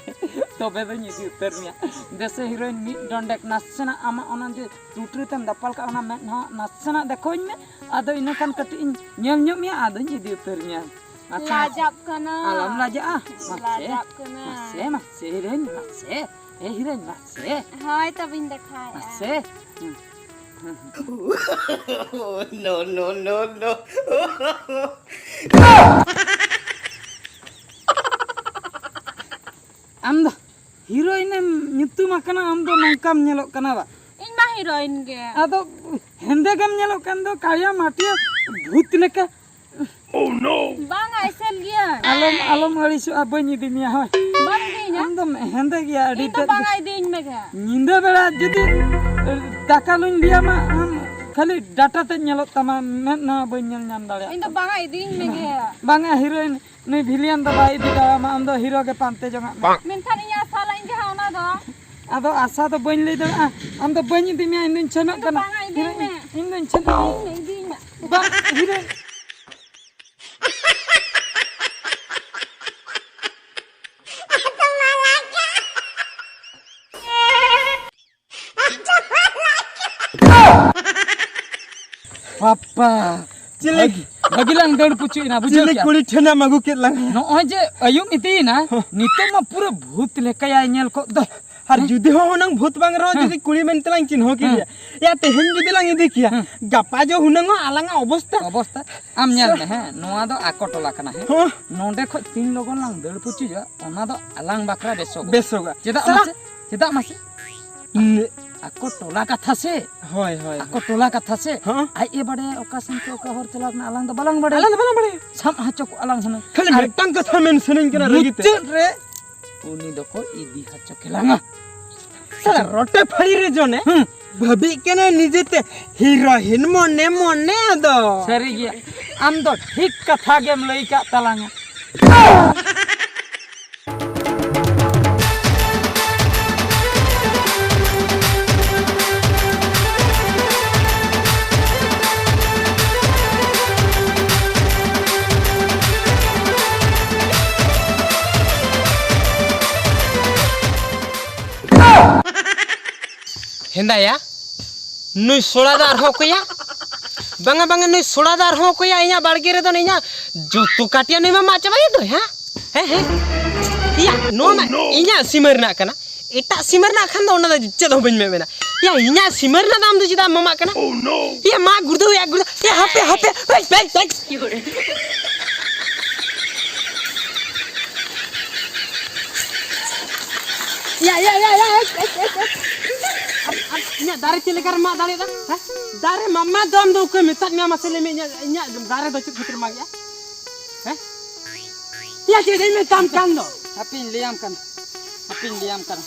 ᱛᱚᱵᱮ ᱫᱚᱧ ᱤᱫᱤ ᱩᱛᱟᱹᱨ ᱢᱮᱭᱟ᱾ ᱫᱮᱥᱮ ᱦᱤᱨᱳᱭᱤᱱ, ᱢᱤᱫ ᱰᱚᱸᱰᱮᱠ ᱱᱟᱥᱮᱱᱟᱜ ᱟᱢᱟᱜ ᱚᱱᱟ ᱡᱮ ᱴᱩᱴᱨᱤ ᱛᱮᱢ ᱫᱟᱯᱟᱞ ᱠᱟᱜ, ᱚᱱᱟ ᱢᱮᱫᱦᱟ ᱱᱟᱥᱮᱱᱟᱜ ᱫᱮᱠᱷᱟᱣᱟᱹᱧ ᱢᱮ, ᱟᱫᱚ ᱤᱱᱟᱹ ᱠᱷᱟᱱ ᱠᱟᱹᱴᱤᱡ ᱤᱧ ᱧᱮᱞ ᱧᱚᱜ ᱢᱮᱭᱟ, ᱟᱫᱚᱧ ᱤᱫᱤ ᱩᱛᱟᱹᱨ ᱢᱮᱭᱟ᱾ ᱟᱪᱪᱷᱟ᱾ ᱞᱟᱡᱟᱜ ᱠᱟᱱᱟ᱾ ᱟᱞᱚᱢ ᱞᱟᱡᱟᱜᱼᱟ᱾ ᱢᱟᱥᱮ, ᱞᱟᱡᱟᱜ ᱠᱟᱱᱟ᱾ ᱢᱟᱥᱮ, ᱢᱟᱥᱮ, ᱦᱤᱨᱳᱭᱤᱱ, ᱢᱟᱥᱮ᱾ ᱮ ᱦᱤᱨᱳᱭᱤᱱ, ᱢᱟᱥᱮ᱾ ᱦᱳᱭ, ᱛᱚᱵᱮᱧ ᱫᱮᱠᱷᱟᱣᱮᱫᱼᱟ᱾ ᱢᱟᱥᱮ᱾ ᱦᱩᱸ᱾ No, no, no, no. ᱟᱢ ᱫᱚ ᱦᱤᱨᱳᱭᱤᱱ ᱮᱢ ᱧᱩᱛᱩᱢ ᱟᱠᱟᱱᱟ, ᱟᱢ ᱫᱚ ᱱᱚᱝᱠᱟᱢ ᱧᱮᱞᱚᱜ ᱠᱟᱱᱟ ᱵᱟ? ᱤᱧ ᱢᱟ ᱦᱤᱨᱳᱭᱤᱱ ᱜᱮ᱾ ᱟᱫᱚ ᱦᱮᱸᱫᱮ ᱜᱮᱢ ᱧᱮᱞᱚᱜ ᱠᱟᱱ ᱫᱚ, ᱠᱟᱲᱤᱭᱟ ᱢᱟᱴᱤᱭᱟ ᱵᱷᱩᱛ ᱞᱮᱠᱟ᱾ ᱵᱟᱝᱟ, ᱮᱥᱮᱞ ᱜᱮᱭᱟ᱾ ᱟᱞᱚᱢ, ᱟᱞᱚᱢ ᱟᱹᱲᱤᱥᱚᱜᱼᱟ, ᱵᱟᱹᱧ ᱤᱫᱤ ᱢᱮᱭᱟ, ᱦᱳᱭ᱾ ᱵᱟᱢ ᱤᱫᱤᱧᱟ? ᱟᱢ ᱫᱚᱢ ᱦᱮᱸᱫᱮ ᱜᱮᱭᱟ ᱟᱹᱰᱤ ᱤᱧ ᱫᱚ ᱛᱮᱫ ᱜᱮ᱾ ᱵᱟᱝᱟ, ᱤᱫᱤᱧ ᱢᱮᱜᱮ᱾ ᱧᱤᱫᱟᱹ ᱵᱮᱲᱟ ᱡᱩᱫᱤ ᱫᱟᱠᱟ ᱞᱩᱧ ᱞᱟᱹᱭᱟᱢᱟ, ᱟᱢ ᱠᱷᱟᱹᱞᱤ ᱰᱟᱴᱟ ᱛᱮᱫ ᱧᱮᱞᱚᱜ ᱛᱟᱢᱟ, ᱢᱮᱫ ᱱᱟᱦᱟᱜ ᱵᱟᱹᱧ ᱧᱮᱞ ᱧᱟᱢ ᱫᱟᱲᱮᱭᱟᱜ ᱤᱧ ᱫᱚ ᱛᱟᱢᱟ᱾ ᱵᱟᱝᱟ, ᱤᱫᱤᱧ ᱢᱮᱜᱮ᱾ ᱵᱟᱝᱟ, ᱦᱤᱨᱳᱭᱤᱱ ᱱᱩᱭ ᱵᱷᱤᱞᱤᱭᱟᱱ ᱫᱚ ᱵᱟᱭ ᱤᱫᱤ ᱫᱟᱲᱮᱭᱟᱢᱟ, ᱟᱢ ᱫᱚ ᱦᱤᱨᱳ ᱜᱮ ᱯᱟᱱᱛᱮ ᱡᱚᱝᱟᱜ ᱢᱮ᱾ ᱢᱮᱱᱠᱷᱟᱱ ᱤᱧᱟᱹᱜ ᱟᱥᱟ ᱞᱟᱜ ᱤᱧ ᱡᱟᱦᱟᱸ ᱚᱱᱟ ᱫᱚ᱾ ᱟᱫᱚ ᱟᱥᱟ ᱫᱚ ᱵᱟᱹᱧ ᱞᱟᱹᱭ ᱫᱟᱲᱮᱭᱟᱜᱼᱟ, ᱟᱢ ᱫᱚ ᱵᱟᱹᱧ ᱤᱫᱤ ᱢᱮᱭᱟ, ᱤᱧ ᱫᱩᱧ ᱥᱮᱱᱚᱜ ᱤᱧ ᱫᱚ ᱠᱟᱱᱟ᱾ ᱵᱟᱝᱟ, ᱤᱫᱤᱧ ᱦᱤᱨᱳᱭᱤᱱ, ᱢᱮ᱾ ᱤᱧ ᱫᱩᱧ ᱥᱮᱱᱚᱜ ᱤᱫᱤᱧ ᱢᱮ, ᱤᱫᱤᱧ ᱢᱮ᱾ ᱵᱟᱝ, ᱦᱤᱨᱳᱭᱤᱱ᱾ ᱵᱟᱯᱟ᱾ ᱪᱤᱞᱤ? ᱵᱷᱟᱹᱜᱤ, ᱵᱷᱟᱹᱜᱤ ᱞᱟᱝ ᱫᱟᱹᱲ ᱯᱩᱪᱩᱡ ᱮᱱᱟ, ᱵᱩᱡᱷᱟᱹᱣ ᱪᱤᱞᱤ ᱠᱮᱜᱼᱟ? ᱠᱩᱲᱤ ᱴᱷᱮᱱᱮᱢ ᱟᱹᱜᱩ ᱠᱮᱫ ᱞᱟᱝᱟ? ᱱᱚᱜᱼᱚᱭ ᱡᱮ ᱟᱹᱭᱩᱵ ᱤᱫᱤᱭᱮᱱᱟ, ᱦᱚᱸ᱾ ᱱᱤᱛᱚᱜ ᱢᱟ ᱯᱩᱨᱟᱹ ᱵᱷᱩᱛ ᱞᱮᱠᱟᱭᱟᱭ ᱧᱮᱞ ᱠᱚᱜ ᱫᱚ᱾ ᱟᱨ ᱦᱮᱸ? ᱡᱩᱫᱤ ᱦᱚᱸ ᱦᱩᱱᱟᱹᱝ ᱵᱷᱩᱛ ᱵᱟᱝ ᱨᱮᱦᱚᱸ ᱦᱮᱸ᱾ ᱡᱩᱫᱤ ᱠᱩᱲᱤ ᱢᱮᱱᱛᱮ ᱞᱟᱝ ᱪᱤᱱᱦᱟᱹᱣ ᱦᱮᱸ᱾ ᱠᱮᱫᱮᱭᱟ, ᱭᱟ, ᱛᱮᱦᱮᱧ ᱡᱩᱫᱤ ᱞᱟᱝ ᱤᱫᱤ ᱠᱮᱭᱟ, ᱦᱮᱸ᱾ ᱜᱟᱯᱟ ᱡᱚ ᱦᱩᱱᱟᱹᱝ ᱦᱚᱸ ᱟᱞᱟᱝᱟᱜ ᱚᱵᱚᱥᱛᱟ᱾ ᱚᱵᱚᱥᱛᱟ? ᱟᱢ ᱧᱮᱞ ᱥᱟ- ᱢᱮ, ᱦᱮᱸ, ᱱᱚᱣᱟ ᱫᱚ ᱟᱠᱚ ᱴᱚᱞᱟ ᱠᱟᱱᱟ, ᱦᱮᱸ? ᱦᱚᱸ᱾ ᱱᱚᱸᱰᱮ ᱠᱷᱚᱡ ᱛᱤᱱ ᱞᱚᱜᱚᱱ ᱞᱟᱝ ᱫᱟᱹᱲ ᱯᱩᱪᱩᱡᱚᱜᱼᱟ, ᱚᱱᱟ ᱫᱚ ᱟᱞᱟᱝ ᱵᱟᱠᱷᱨᱟ ᱵᱮᱥᱚᱜᱚᱜᱼᱟ᱾ ᱵᱮᱥᱚᱜᱼᱟ᱾ ᱪᱮᱫᱟᱜ ᱥᱟᱞᱟ᱾ ᱢᱟᱥᱮ? ᱪᱮᱫᱟᱜ ᱢᱟᱥᱮ? ᱱᱮ- ᱟᱠᱚ ᱴᱚᱞᱟ ᱠᱟᱛᱷᱟ ᱥᱮ᱾ ᱦᱳᱭ, ᱦᱳᱭ, ᱟᱠᱚ ᱦᱳᱭ᱾ ᱴᱚᱞᱟ ᱠᱟᱛᱷᱟ ᱥᱮ᱾ ᱦᱚᱸ᱾ ᱟᱡ ᱮ ᱵᱟᱲᱟᱭᱟ ᱚᱠᱟ ᱥᱮᱱ ᱛᱮ ᱚᱠᱟ ᱦᱚᱨ ᱪᱟᱞᱟᱣ ᱠᱟᱱᱟ, ᱟᱞᱟᱝ ᱫᱚ ᱵᱟᱞᱟᱝ ᱵᱟᱲᱟᱭᱟ᱾ ᱟᱞᱟᱝ ᱫᱚ ᱵᱟᱞᱟᱝ ᱵᱟᱲᱟᱭᱟ᱾ ᱥᱟᱵ ᱦᱚᱪᱚ ᱠᱚᱜᱼᱟ ᱞᱟᱝ ᱦᱩᱱᱟᱹᱝ᱾ ᱠᱷᱟᱹᱞᱤ ᱟᱨ ᱢᱤᱫᱴᱟᱝ ᱠᱟᱛᱷᱟ ᱢᱮᱱ ᱥᱟᱱᱟᱧ ᱠᱟᱱᱟ ᱨᱟᱹᱜᱤ ᱛᱮ᱾ ᱢᱩᱪᱟᱹᱫ ᱨᱮ ᱩᱱᱤ ᱫᱚᱠᱚ ᱤᱫᱤ ᱦᱚᱪᱚ ᱠᱮᱞᱟᱝᱟ᱾ ᱥᱟᱞᱟ ᱨᱚᱴᱮ ᱯᱷᱟᱹᱲᱤ ᱨᱮ ᱡᱚᱱᱮ᱾ ᱦᱩᱸ᱾ ᱵᱷᱟᱹᱵᱤᱜ ᱠᱟᱱᱟᱭ ᱱᱤᱡᱮᱛᱮ ᱦᱤᱨᱳᱭᱤᱱ ᱢᱚᱱᱮ ᱢᱚᱱᱮ ᱟᱫᱚ᱾ ᱥᱟᱹᱨᱤ ᱜᱮ, ᱟᱢ ᱫᱚ ᱴᱷᱤᱠ ᱠᱟᱛᱷᱟ ᱜᱮᱢ ᱞᱟᱹᱭ ᱠᱟᱜ ᱛᱟᱞᱟᱝᱟ᱾ ᱦᱮᱸᱫᱟᱭᱟ, ᱱᱩᱭ ᱥᱚᱲᱟ ᱫᱚ ᱟᱨᱦᱚᱸ ᱚᱠᱚᱭᱟ? ᱵᱟᱝᱟ, ᱵᱟᱝᱟ, ᱱᱩᱭ ᱥᱚᱲᱟ ᱫᱚ ᱟᱨᱦᱚᱸ ᱚᱠᱚᱭᱟ? ᱤᱧᱟᱹᱜ ᱵᱟᱲᱜᱮ ᱨᱮᱫᱚ ᱤᱧᱟᱹᱜ ᱡᱚᱛᱚ ᱠᱟᱴᱤᱭᱟ ᱱᱩᱭ ᱢᱟ ᱢᱟᱜ ᱪᱟᱵᱟᱭᱮᱫ ᱫᱚᱭ, ᱦᱮᱸ? ᱦᱮᱸ, ᱦᱮᱸ᱾ ᱤᱭᱟ, ᱱᱚᱣᱟ ᱢᱟ ᱤᱧᱟᱹᱜ ᱥᱤᱢᱟᱹ ᱨᱮᱱᱟᱜ ᱠᱟᱱᱟ᱾ ᱮᱴᱟᱜ ᱥᱤᱢᱟᱹ ᱨᱮᱱᱟᱜ ᱠᱷᱟᱱ ᱫᱚ ᱚᱱᱟ ᱫᱚ ᱪᱮᱫ ᱦᱚᱸ ᱵᱟᱹᱧ ᱢᱮᱢᱮᱱᱟ᱾ ᱭᱟ, ᱤᱧᱟᱹᱜ ᱥᱤᱢᱟᱹ ᱨᱮᱱᱟᱜ ᱫᱟᱢ ᱫᱚ ᱪᱮᱫᱟᱜ ᱮᱢ ᱮᱢᱟᱢᱟᱜ ᱠᱟᱱᱟ? ᱭᱟ, ᱢᱟ ᱜᱩᱲᱫᱟᱹᱣ, ᱭᱟ, ᱜᱩᱲᱫᱟᱹᱣ᱾ ᱭᱟ, ᱦᱟᱯᱮ, ᱦᱟᱯᱮ, ᱦᱟᱯᱮ, ᱦᱟᱯᱮ᱾ ᱭᱟ, ᱭᱟ, ᱭᱟ, ᱭᱟ, ᱦᱮᱡ, ᱦᱮᱡ, ᱦᱮᱡ, ᱦᱮᱡ᱾ ᱟᱢ, ᱟᱢ ᱤᱧᱟᱹᱜ ᱫᱟᱨᱮ ᱪᱮᱫ ᱞᱮᱠᱟᱨᱮᱢ ᱢᱟᱜ ᱫᱟᱲᱮᱭᱟᱫᱟ? ᱦᱮᱸ? ᱫᱟᱨᱮ ᱢᱟᱜ ᱢᱟ ᱫᱚ ᱟᱢ ᱫᱚ ᱚᱠᱚᱭ ᱢᱮᱛᱟᱫ ᱢᱮᱭᱟ? ᱢᱟᱥᱮ ᱞᱟᱹᱭ ᱢᱮ, ᱤᱧᱟᱹᱜ, ᱤᱧᱟᱹᱜ ᱫᱟᱨᱮ ᱫᱚ ᱪᱮᱫ ᱠᱷᱟᱹᱛᱤᱨ ᱢᱟᱜᱮᱜᱼᱟ? ᱦᱮᱸ? ᱭᱟ, ᱪᱮᱫ ᱤᱧ ᱢᱮᱛᱟᱢ ᱠᱟᱱ ᱫᱚ? ᱦᱟᱯᱮᱧ ᱞᱟᱹᱭᱟᱢ ᱠᱟᱱᱟ, ᱦᱟᱯᱮᱧ ᱞᱟᱹᱭᱟᱢ ᱠᱟᱱᱟ᱾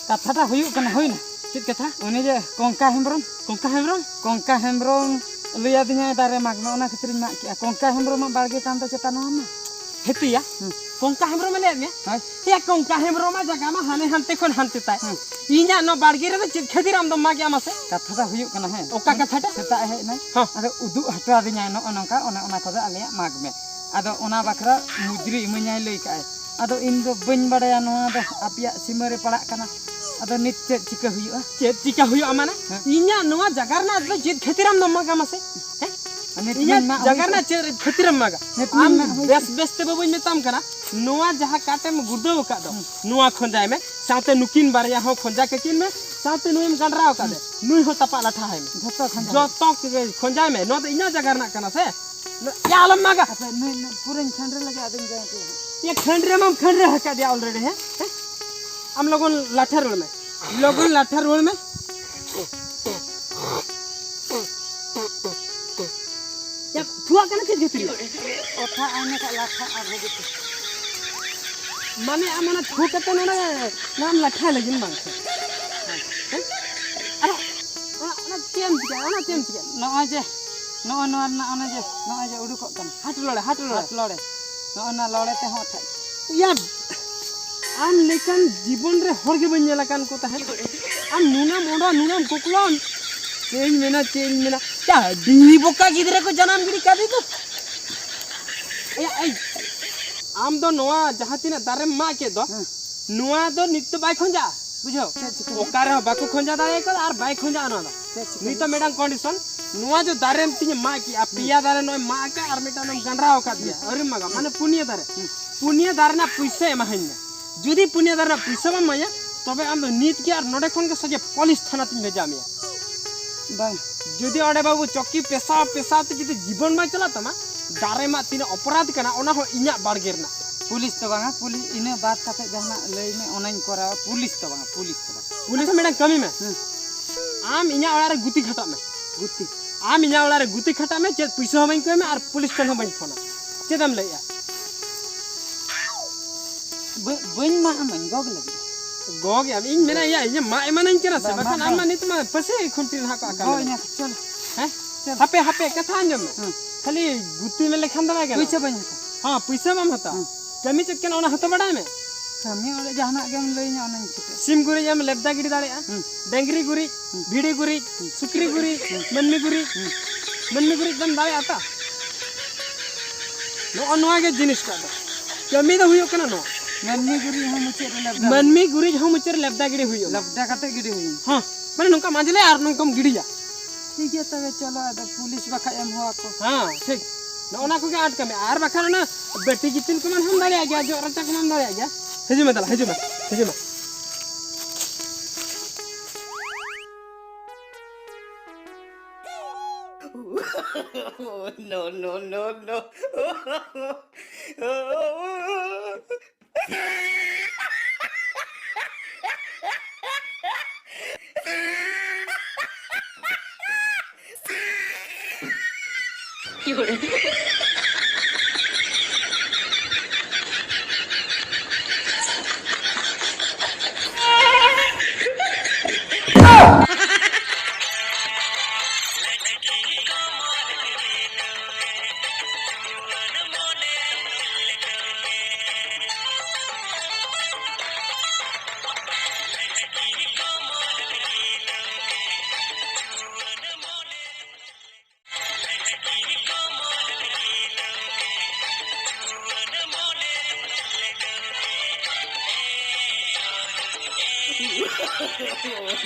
ᱠᱟᱛᱷᱟᱴᱟ ᱦᱩᱭᱩᱜ ᱠᱟᱱᱟ, ᱦᱩᱭᱱᱟ᱾ ᱪᱮᱫ ᱠᱟᱛᱷᱟ? ᱩᱱᱤ ᱡᱮ ᱠᱚᱝᱠᱟ ᱦᱮᱢᱵᱨᱚᱢ᱾ ᱠᱚᱝᱠᱟ ᱦᱮᱢᱵᱨᱚᱢ? ᱠᱚᱝᱠᱟ ᱦᱮᱢᱵᱨᱚᱢ ᱞᱟᱹᱭᱟᱫᱤᱧᱟᱭ ᱫᱟᱨᱮ ᱢᱟᱜᱽ ᱢᱮ, ᱚᱱᱟ ᱠᱷᱟᱹᱛᱤᱨᱤᱧ ᱢᱟᱜ ᱠᱮᱜᱼᱟ᱾ ᱠᱚᱝᱠᱟ ᱦᱮᱢᱵᱨᱚᱢᱟᱜ ᱵᱟᱲᱜᱮ ᱠᱟᱱ ᱫᱚ ᱪᱮᱛᱟᱱ ᱱᱚᱣᱟ ᱢᱟ᱾ ᱦᱮᱛᱤᱭᱟ? ᱦᱩᱸ᱾ ᱠᱚᱝᱠᱟ ᱦᱮᱢᱵᱨᱚᱢᱮ ᱞᱟᱹᱭᱟᱫ ᱢᱮᱭᱟ? ᱦᱳᱭ᱾ ᱭᱟ, ᱠᱚᱝᱠᱟ ᱦᱮᱢᱵᱨᱚᱢᱟᱜ ᱡᱟᱭᱜᱟ ᱢᱟ ᱦᱟᱱᱮ ᱦᱟᱱᱛᱮ ᱠᱷᱚᱱ ᱦᱟᱱᱛᱮ ᱛᱟᱭ᱾ ᱦᱩᱸ᱾ ᱤᱧᱟᱜ ᱱᱚᱣᱟ ᱵᱟᱲᱜᱮ ᱨᱮᱫᱚ ᱪᱮᱫ ᱠᱷᱟᱹᱛᱤᱨ ᱟᱢ ᱫᱚᱢ ᱢᱟᱜᱮᱜᱼᱟ ᱢᱟᱥᱮ? ᱠᱟᱛᱷᱟ ᱫᱚ ᱦᱩᱭᱩᱜ ᱠᱟᱱᱟ, ᱦᱮᱸ᱾ ᱚᱠᱟ ᱠᱟᱛᱷᱟᱴᱟᱜ? ᱥᱮᱛᱟᱜ ᱮ ᱦᱮᱡ ᱮᱱᱟᱭ᱾ ᱦᱚᱸ᱾ ᱟᱫᱚ ᱩᱫᱩᱜ ᱦᱚᱴᱚ ᱟᱹᱫᱤᱧᱟᱭ, "ᱱᱚᱜᱼᱚ ᱱᱚᱝᱠᱟ, ᱚᱱᱮ ᱚᱱᱟ ᱠᱚᱫᱚ ᱟᱞᱮᱭᱟᱜ ᱢᱟᱜᱽ ᱢᱮ᱾" ᱟᱫᱚ ᱚᱱᱟ ᱵᱟᱠᱷᱨᱟ ᱢᱩᱡᱽᱨᱤ ᱤᱢᱟᱹᱧᱟᱭ ᱞᱟᱹᱭ ᱠᱟᱜᱼᱟᱭ᱾ ᱟᱫᱚ ᱤᱧ ᱫᱚ ᱵᱟᱹᱧ ᱵᱟᱲᱟᱭᱟ ᱱᱚᱣᱟ ᱫᱚ ᱟᱯᱮᱭᱟᱜ ᱥᱤᱢᱟᱹ ᱨᱮ ᱯᱟᱲᱟᱜ ᱠᱟᱱᱟ᱾ ᱟᱫᱚ ᱱᱤᱛ ᱪᱮᱫ ᱪᱤᱠᱟᱹ ᱦᱩᱭᱩᱜᱼᱟ? ᱪᱮᱫ ᱪᱤᱠᱟᱹ ᱦᱩᱭᱩᱜᱼᱟ ᱢᱟᱱᱮ? ᱦᱮᱸ᱾ ᱤᱧᱟᱜ ᱱᱚᱣᱟ ᱡᱟᱭᱜᱟ ᱨᱮᱱᱟᱜ ᱫᱚ ᱪᱮᱫ ᱠᱷᱟᱹᱛᱤᱨᱮᱢ ᱢᱟᱜᱟ ᱢᱟᱥᱮ? ᱦᱮᱸ? ᱟᱨ ᱱᱤᱛ ᱤᱧᱟᱜ ᱢᱮᱱᱟᱜ ᱡᱟᱭᱜᱟ ᱦᱩᱭ ᱨᱮᱱᱟᱜ ᱪᱮᱫ ᱠᱷᱟᱹᱛᱤᱨᱮᱢ ᱢᱟᱜᱟ? ᱱᱤᱛ ᱟᱢ ᱢᱮᱱᱟᱜ ᱦᱩᱭ ᱵᱮᱥ ᱵᱮᱥ ᱛᱮ ᱵᱟᱹᱵᱩᱧ ᱢᱮᱛᱟᱢ ᱠᱟᱱᱟ, ᱱᱚᱣᱟ ᱡᱟᱦᱟᱸ ᱠᱟᱴᱮᱢ ᱜᱩᱲᱫᱟᱹᱣ ᱟᱠᱟᱫ ᱫᱚ, ᱦᱩᱸ᱾ ᱱᱚᱣᱟ ᱠᱷᱚᱸᱡᱟᱭ ᱢᱮ, ᱥᱟᱶᱛᱮ ᱱᱩᱠᱤᱱ ᱵᱟᱨᱭᱟ ᱦᱚᱸ ᱠᱷᱚᱸᱡᱟ ᱠᱟᱹᱠᱤᱱ ᱢᱮ, ᱥᱟᱶᱛᱮ ᱱᱩᱭᱮᱢ ᱜᱟᱸᱰᱨᱟᱣ ᱟᱠᱟᱫ ᱫᱚ, ᱦᱩᱸ᱾ ᱱᱩᱭ ᱦᱚᱸ ᱛᱟᱯᱟᱜ ᱞᱟᱴᱷᱟ ᱟᱭ ᱢᱮ᱾ ᱡᱷᱚᱛᱚ ᱠᱷᱚᱸᱡᱟ᱾ ᱡᱚᱛᱚ ᱠᱚᱜᱮ ᱠᱷᱚᱸᱡᱟᱭ ᱢᱮ, ᱱᱚᱣᱟ ᱫᱚ ᱤᱧᱟᱜ ᱡᱟᱭᱜᱟ ᱨᱮᱱᱟᱜ ᱠᱟᱱᱟ ᱥᱮ᱾ ᱭᱟ, ᱟᱞᱚᱢ ᱢᱟᱜᱟ᱾ ᱟᱯᱮ ᱱᱩᱭ, ᱱᱩᱭ ᱯᱩᱨᱟᱹᱧ ᱠᱷᱟᱸᱰᱨᱟᱹ ᱞᱟᱹᱜᱤᱫ ᱟᱫᱚᱧ ᱡᱚᱢ ᱦᱚᱪᱚᱭᱟ᱾ ᱭᱟ, ᱠᱷᱟᱸᱰᱨᱟᱹ ᱢᱟᱢ ᱠᱷᱟᱸᱰᱨᱟᱹ ᱟᱠᱟᱫᱮᱭᱟ already, ᱦᱮᱸ? ᱦᱮᱸ? ᱟᱢ ᱞᱚᱜᱚᱱ ᱞᱟᱴᱷᱟ ᱨᱩᱣᱟᱹᱲ ᱢᱮ᱾ ᱞᱚᱜᱚᱱ ᱞᱟᱴᱷᱟ ᱨᱩᱣᱟᱹᱲ ᱢᱮ᱾ ᱭᱟ, ᱛᱷᱩᱣᱟᱜ ᱠᱟᱱᱟ ᱪᱮᱫ ᱠᱷᱟᱹᱛᱤᱨ? ᱚᱛᱷᱟ ᱟᱭᱢᱟ ᱠᱷᱟᱡ ᱞᱟᱴᱷᱟ ᱟᱨ ᱵᱷᱟᱜᱤ ᱛᱮ᱾ ᱢᱟᱱᱮ ᱟᱢ ᱚᱱᱟ ᱛᱷᱩ ᱠᱟᱛᱮ ᱱᱚᱰᱮ ᱱᱚᱣᱟᱢ ᱞᱟᱴᱷᱟᱭ ᱞᱟᱹᱜᱤᱫ ᱵᱟᱝ? ᱦᱮᱸ? ᱟᱨ ᱚᱱᱟ, ᱚᱱᱟ ᱪᱮᱫ ᱮᱢ ᱪᱤᱠᱟᱹᱭᱟ? ᱚᱱᱟ ᱪᱮᱫ ᱮᱢ ᱪᱤᱠᱟᱹᱭᱟ? ᱱᱚᱜᱼᱚᱭ ᱡᱮ ᱱᱚᱜᱼᱚ ᱱᱚᱣᱟ ᱨᱮᱱᱟᱜ ᱚᱱᱮ ᱡᱮ, ᱱᱚᱜᱼᱚᱭ ᱡᱮ ᱩᱰᱩᱠᱚᱜ ᱠᱟᱱᱟ᱾ ᱦᱟᱴ ᱞᱚᱲᱮ, ᱦᱟᱴ ᱞᱚᱲᱮ᱾ ᱦᱟᱴ ᱞᱚᱲᱮ᱾ ᱱᱚᱜᱼᱚ ᱱᱚᱣᱟ ᱞᱚᱲᱮ ᱛᱮᱦᱚᱸ ᱟᱴᱷᱟᱜ᱾ ᱭᱟ, ᱟᱢ ᱞᱮᱠᱟᱱ ᱡᱤᱵᱚᱱ ᱨᱮ ᱦᱚᱲ ᱜᱮ ᱵᱟᱹᱧ ᱧᱮᱞ ᱟᱠᱟᱱ ᱠᱚ ᱛᱟᱦᱮᱸᱫ᱾ ᱟᱢ ᱱᱩᱱᱟᱹᱢ ᱚᱰᱚ, ᱱᱩᱱᱟᱹᱢ ᱠᱚᱠᱞᱚᱱ᱾ ᱪᱮᱫ ᱤᱧ ᱢᱮᱱᱟ, ᱪᱮᱫ ᱤᱧ ᱢᱮᱱᱟ? ᱭᱟ, ᱟᱹᱰᱤ ᱵᱚᱠᱟ ᱜᱤᱫᱽᱨᱟᱹ ᱠᱚ ᱡᱟᱱᱟᱢ ᱜᱤᱰᱤ ᱠᱟᱫᱮ ᱫᱚ᱾ ᱭᱟ, ᱮᱭ, ᱟᱢ ᱫᱚ ᱱᱚᱣᱟ ᱡᱟᱦᱟᱸ ᱛᱤᱱᱟᱹᱜ ᱫᱟᱨᱮᱢ ᱢᱟᱜ ᱠᱮᱫ ᱫᱚ, ᱦᱮᱸ᱾ ᱱᱚᱣᱟ ᱫᱚ ᱱᱤᱛ ᱫᱚ ᱵᱟᱭ ᱠᱷᱚᱸᱡᱟᱜᱼᱟ, ᱵᱩᱡᱷᱟᱹᱣ? ᱪᱮᱫ ᱪᱤᱠᱟᱹ? ᱚᱠᱟ ᱨᱮᱦᱚᱸ ᱵᱟᱠᱚ ᱠᱷᱚᱸᱡᱟ ᱫᱟᱲᱮ ᱠᱟᱫᱟ ᱟᱨ ᱵᱟᱭ ᱠᱷᱚᱸᱡᱟᱜᱼᱟ ᱱᱚᱣᱟ ᱫᱚ᱾ ᱪᱮᱫ ᱪᱤᱠᱟᱹ? ᱱᱤᱛᱚᱜ ᱢᱤᱫᱴᱟᱝ condition, ᱱᱚᱣᱟ ᱡᱮ ᱫᱟᱨᱮᱢ ᱛᱤᱧ ᱢᱟᱜ ᱠᱮᱜᱼᱟ, ᱯᱮᱭᱟ ᱫᱟᱨᱮ ᱱᱚᱜᱼᱚᱭ ᱢᱟᱜ ᱟᱠᱟᱫ ᱟᱨ ᱢᱤᱫᱴᱟᱝ ᱮᱢ ᱜᱟᱸᱰᱨᱟᱣ ᱟᱠᱟᱫ ᱜᱮᱭᱟ, ᱟᱹᱣᱨᱤᱢ ᱢᱟᱜᱟ, ᱢᱟᱱᱮ ᱯᱩᱱᱭᱟᱹ ᱫᱟᱨᱮ᱾ ᱦᱩᱸ᱾ ᱯᱩᱱᱭᱟᱹ ᱫᱟᱨᱮ ᱨᱮᱱᱟᱜ ᱯᱩᱭᱥᱟᱹ ᱮᱢᱟᱦᱟᱹᱧ ᱢᱮ᱾ ᱡᱩᱫᱤ ᱯᱩᱱᱭᱟᱹ ᱫᱟᱨᱮ ᱨᱮᱱᱟᱜ ᱯᱩᱭᱥᱟᱹ ᱵᱟᱢ ᱮᱢᱟᱹᱧᱟ, ᱛᱚᱵᱮ ᱟᱢ ᱫᱚ ᱱᱤᱛ ᱜᱮ ᱟᱨ ᱱᱚᱰᱮ ᱠᱷᱚᱱ ᱜᱮ ᱥᱚᱡᱷᱮ ᱯᱩᱞᱤᱥ ᱛᱷᱟᱱᱟ ᱛᱤᱧ ᱵᱷᱮᱡᱟ ᱢᱮᱭᱟ᱾ ᱵᱟᱝ᱾ ᱡᱩᱫᱤ ᱚᱸᱰᱮ ᱵᱟᱹᱵᱩ ᱪᱚᱠᱤ ᱯᱮᱥᱟᱣ ᱯᱮᱥᱟᱣ ᱛᱮ ᱡᱩᱫᱤ ᱡᱤᱵᱚᱱ ᱵᱟᱝ ᱪᱟᱞᱟᱜ ᱛᱟᱢᱟ, ᱫᱟᱨᱮ ᱢᱟᱜ ᱛᱤᱱᱟᱹᱜ ᱚᱯᱚᱨᱟᱫᱷ ᱠᱟᱱᱟ, ᱚᱱᱟ ᱦᱚᱸ ᱤᱧᱟᱹᱜ ᱵᱟᱲᱜᱮ ᱨᱮᱱᱟᱜ᱾ ᱯᱩᱞᱤᱥ ᱫᱚ ᱵᱟᱝᱟ, ᱯᱩᱞᱤᱥ ᱤᱱᱟᱹ ᱵᱟᱫ ᱠᱟᱛᱮ ᱡᱟᱦᱟᱱᱟᱜ ᱞᱟᱹᱭ ᱢᱮ, ᱚᱱᱟᱧ ᱠᱚᱨᱟᱣᱟ᱾ ᱯᱩᱞᱤᱥ ᱫᱚ ᱵᱟᱝᱟ, ᱯᱩᱞᱤᱥ ᱫᱚ ᱵᱟᱝᱟ᱾ ᱯᱩᱞᱤᱥ ᱟᱪᱪᱷᱟ, ᱢᱤᱫᱴᱟᱝ ᱠᱟᱹᱢᱤ ᱢᱮ᱾ ᱦᱮᱸ᱾ ᱟᱢ ᱤᱧᱟᱹᱜ ᱚᱲᱟᱜ ᱨᱮ ᱜᱩᱛᱤ ᱠᱷᱟᱴᱟᱜ ᱢᱮ᱾ ᱜᱩᱛᱤ? ᱟᱢ ᱤᱧᱟᱹᱜ ᱚᱲᱟᱜ ᱨᱮ ᱜᱩᱛᱤ ᱠᱷᱟᱴᱟᱜ ᱢᱮ, ᱪᱮᱫ ᱯᱩᱭᱥᱟᱹ ᱦᱚᱸ ᱵᱟᱹᱧ ᱠᱚᱭ ᱢᱮ ᱟᱨ ᱯᱩᱞᱤᱥ ᱴᱷᱮᱱ ᱦᱚᱸ ᱵᱟᱹᱧ ᱯᱷᱳᱱᱟ᱾ ᱪᱮᱫ ᱮᱢ ᱞᱟᱹᱭᱮᱜᱼᱟ? ᱵᱟᱹ-, ᱵᱟᱹᱧ ᱢᱟᱜ ᱟᱢᱟᱹᱧ, ᱜᱚᱜ ᱞᱟᱹᱜᱤᱫ᱾ ᱜᱚᱜ ᱮᱢ? ᱤᱧ ᱢᱮᱱᱟ, ᱤᱭᱟᱹ, ᱤᱧ ᱢᱟᱜ ᱮᱢᱟᱱᱟᱹᱧ ᱠᱟᱱᱟ ᱥᱮ? ᱵᱟ-, ᱵᱟᱠᱷᱟᱱ ᱵᱟ-, ᱟᱢ ᱢᱟ ᱵᱟ-, ᱱᱤᱛ ᱢᱟ ᱯᱟᱹᱥᱤ ᱠᱷᱩᱱᱴᱤ ᱨᱮ ᱦᱟᱸᱜ ᱠᱚ ᱟᱠᱟ ᱦᱳᱭ, ᱢᱮ᱾ ᱦᱮᱸ, ᱪᱚᱞᱚ᱾ ᱦᱮᱸ? ᱪᱚᱞᱚ᱾ ᱦᱟᱯᱮ, ᱦᱟᱯᱮ, ᱠᱟᱛᱷᱟ ᱟᱸᱡᱚᱢ ᱢᱮ᱾ ᱦᱮᱸ᱾ ᱠᱷᱟᱹᱞᱤ ᱜᱩᱛᱤ ᱢᱮᱱ ᱞᱮᱠᱷᱟᱱ ᱫᱚ ᱵᱟᱭ ᱜᱟᱱᱚᱜᱼᱟ᱾ ᱯᱩᱭᱥᱟᱹ ᱵᱟᱹᱧ ᱦᱟᱛᱟᱣᱟ᱾ ᱦᱚᱸ, ᱯᱩᱭᱥᱟᱹ ᱵᱟᱢ ᱦᱟᱛᱟᱣᱟ᱾ ᱦᱮᱸ᱾ ᱠᱟᱹᱢᱤ ᱪᱮᱫ ᱠᱟᱱᱟ, ᱚᱱᱟ ᱦᱚᱸᱛᱚ ᱵᱟᱰᱟᱭ ᱢᱮ᱾ ᱠᱟᱹᱢᱤ ᱚᱸᱰᱮ ᱡᱟᱦᱟᱱᱟᱜ ᱜᱮᱢ ᱞᱟᱹᱭᱟᱹᱧᱟ, ᱚᱱᱟᱧ ᱪᱷᱩᱴᱟᱹᱜᱼᱟ᱾ ᱥᱤᱢ ᱜᱩᱨᱤᱡ ᱮᱢ ᱞᱮᱵᱫᱟ ᱜᱤᱰᱤ ᱫᱟᱲᱮᱭᱟᱜᱼᱟ᱾ ᱦᱩᱸ᱾ ᱰᱟᱹᱝᱨᱤ ᱜᱩᱨᱤᱡ, ᱦᱩᱸ᱾ ᱵᱷᱤᱰᱤ ᱜᱩᱨᱤᱡ, ᱦᱩᱸ᱾ ᱥᱩᱠᱨᱤ ᱜᱩᱨᱤᱡ, ᱦᱩᱸ᱾ ᱢᱟᱹᱱᱢᱤ ᱜᱩᱨᱤᱡ, ᱦᱩᱸ᱾ ᱢᱟᱹᱱᱢᱤ ᱜᱩᱨᱤᱡ ᱫᱚᱢ ᱫᱟᱲᱮᱭᱟᱜᱼᱟ ᱛᱟ? ᱱᱚᱜᱼᱚ ᱱᱚᱣᱟ ᱜᱮ ᱡᱤᱱᱤᱥᱴᱟᱜ ᱫᱚ᱾ ᱠᱟᱹᱢᱤ ᱫᱚ ᱦᱩᱭᱩᱜ ᱠᱟᱱᱟ ᱱᱚᱣᱟ᱾ ᱢᱟᱹᱱᱢᱤ ᱜᱩᱨᱤᱡ ᱦᱚᱸ ᱢᱩᱪᱟᱹᱫ ᱨᱮ ᱞᱮᱵᱫᱟ᱾ ᱢᱟᱹᱱᱢᱤ ᱜᱩᱨᱤᱡ ᱦᱚᱸ ᱢᱩᱪᱟᱹᱫ ᱨᱮ ᱞᱮᱵᱫᱟ ᱜᱤᱰᱤ ᱦᱩᱭᱩᱜᱼᱟ᱾ ᱞᱮᱵᱫᱟ ᱠᱟᱛᱮ ᱜᱤᱰᱤ ᱦᱩᱭᱩᱜᱼᱟ᱾ ᱦᱚᱸ, ᱢᱟᱱᱮ ᱱᱚᱝᱠᱟ ᱢᱟᱸᱡᱽ ᱞᱮ ᱟᱨ ᱱᱚᱝᱠᱟᱢ ᱜᱤᱰᱤᱭᱟ᱾ ᱴᱷᱤᱠ ᱜᱮᱭᱟ, ᱛᱚᱵᱮ ᱪᱚᱞᱚ, ᱟᱫᱚ ᱯᱩᱞᱤᱥ ᱵᱟᱠᱷᱟᱡ ᱮᱢ ᱦᱚᱦᱚ ᱟᱠᱚ᱾ ᱦᱮᱸ, ᱴᱷᱤᱠ᱾ ᱱᱚᱜᱼᱚ ᱱᱟ ᱠᱚᱜᱮ ᱟᱸᱴ ᱠᱟᱹᱢᱤ᱾ ᱟᱨ ᱵᱟᱠᱷᱟᱱ ᱚᱱᱟ ᱵᱟᱹᱴᱤ ᱜᱤᱛᱤᱞ ᱠᱚᱢᱟ ᱦᱚᱸᱢ ᱫᱟᱲᱮᱭᱟᱜ ᱜᱮᱭᱟ, ᱡᱚᱜ ᱨᱟᱪᱟ ᱠᱚᱢᱟᱢ ᱫᱟᱲᱮᱭᱟᱜ ᱜᱮᱭᱟ᱾ ᱦᱤᱡᱩᱜ ᱢᱮ ᱫᱟᱞᱟ, ᱦᱤᱡᱩᱜ ᱢᱮ, ᱦᱤᱡᱩᱜ ᱢᱮ᱾ No, no, no, no.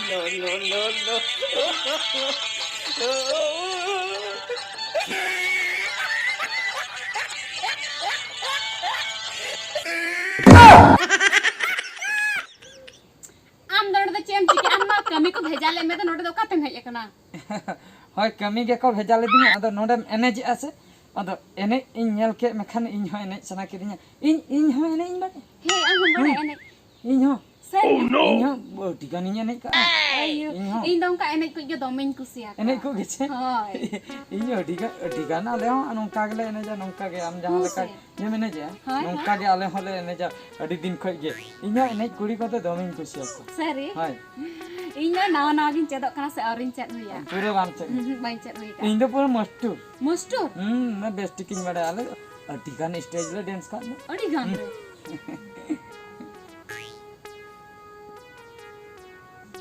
No, no, no, no. ᱪᱮᱫ ᱮᱢ ᱪᱤᱠᱟᱹᱜᱼᱟ? ᱟᱢ ᱢᱟ ᱠᱟᱹᱢᱤ ᱠᱚ ᱵᱷᱮᱡᱟ ᱞᱮᱫ ᱢᱮ, ᱛᱚ ᱱᱚᱰᱮ ᱫᱚ ᱚᱠᱟᱛᱮᱢ ᱦᱮᱡ ᱟᱠᱟᱱᱟ? ᱦᱳᱭ, ᱠᱟᱹᱢᱤ ᱜᱮᱠᱚ ᱵᱷᱮᱡᱟ ᱞᱤᱫᱤᱧᱟ, ᱟᱫᱚ ᱱᱚᱰᱮᱢ ᱮᱱᱮᱡᱮᱜᱼᱟ ᱥᱮ? ᱟᱫᱚ ᱮᱱᱮᱡ ᱤᱧ ᱧᱮᱞ ᱠᱮᱫ ᱢᱮᱠᱷᱟᱱ ᱤᱧ ᱦᱚᱸ ᱮᱱᱮᱡ ᱥᱟᱱᱟ ᱠᱤᱫᱤᱧᱟ᱾ ᱤᱧ, ᱤᱧ ᱦᱚᱸ ᱮᱱᱮᱡ ᱤᱧ ᱵᱟᱲᱟᱭᱟ᱾ ᱦᱮᱸ, ᱟᱢ ᱦᱚᱸᱢ ᱵᱟᱲᱟᱭᱟ ᱦᱩᱸ᱾ ᱮᱱᱮᱡ? ᱤᱧ ᱦᱚᱸ᱾ ᱥᱟᱹᱨᱤ? ᱤᱧ ᱦᱚᱸ ᱟᱹᱰᱤ ᱜᱟᱱᱤᱧ ᱮᱱᱮᱡ ᱠᱟᱜᱼᱟ᱾ ᱟᱭᱳ, ᱤᱧ ᱦᱚᱸ᱾ ᱤᱧ ᱫᱚ ᱚᱱᱠᱟ ᱮᱱᱮᱡ ᱠᱚ ᱜᱮ ᱫᱚᱢᱮᱧ ᱠᱩᱥᱤᱭᱟᱜᱼᱟ᱾ ᱮᱱᱮᱡ ᱠᱚ ᱜᱮ ᱪᱮ? ᱦᱳᱭ᱾ ᱤᱧ ᱟᱹᱰᱤ ᱜᱟᱱ, ᱟᱹᱰᱤ ᱜᱟᱱ ᱟᱞᱮ ᱦᱚᱸ ᱱᱚᱝᱠᱟ ᱜᱮᱞᱮ ᱮᱱᱮᱡᱟ, ᱱᱚᱝᱠᱟ ᱜᱮ ᱟᱢ ᱡᱟᱦᱟᱸ ᱦᱮᱸ ᱞᱮᱠᱟ ᱥᱮ? ᱜᱮᱢ ᱮᱱᱮᱡᱟ, ᱦᱳᱭ, ᱱᱚᱝᱠᱟ ᱦᱳᱭ᱾ ᱜᱮ ᱟᱞᱮ ᱦᱚᱸᱞᱮ ᱮᱱᱮᱡᱟ ᱟᱹᱰᱤ ᱫᱤᱱ ᱠᱷᱚᱡ ᱜᱮ᱾ ᱤᱧ ᱦᱚᱸ ᱮᱱᱮᱡ ᱠᱩᱲᱤ ᱠᱚᱫᱚ ᱫᱚᱢᱮᱧ ᱠᱩᱥᱤᱭᱟᱠᱚᱣᱟ᱾ ᱥᱟᱹᱨᱤ? ᱦᱳᱭ᱾ ᱤᱧ ᱫᱚ ᱱᱟᱣᱟ ᱱᱟᱣᱟ ᱜᱤᱧ ᱪᱮᱫᱚᱜ ᱠᱟᱱᱟ ᱥᱮ, ᱟᱹᱣᱨᱤᱧ ᱪᱮᱫ ᱦᱩᱭᱟ᱾ ᱯᱩᱨᱟᱹ ᱵᱟᱢ ᱪᱮᱫ ᱦᱩᱭᱟ? ᱩᱸᱦᱩᱸ, ᱵᱟᱹᱧ ᱪᱮᱫ ᱦᱩᱭ ᱠᱟᱜᱼᱟ᱾ ᱤᱧ ᱫᱚ ᱯᱩᱨᱟᱹ ᱢᱟᱥᱴᱩᱨ᱾ ᱢᱟᱥᱴᱩᱨ? ᱦᱩᱸ, ᱢᱟ ᱵᱮᱥ ᱴᱷᱤᱠᱤᱧ ᱵᱟᱲᱟᱭᱟ᱾ ᱟᱞᱮ ᱟᱹᱰᱤ ᱜᱟᱱ stage ᱞᱮ dance ᱠᱟᱜ ᱫᱚ᱾ ᱟᱹᱰᱤ ᱜᱟᱱ ᱨᱮ᱾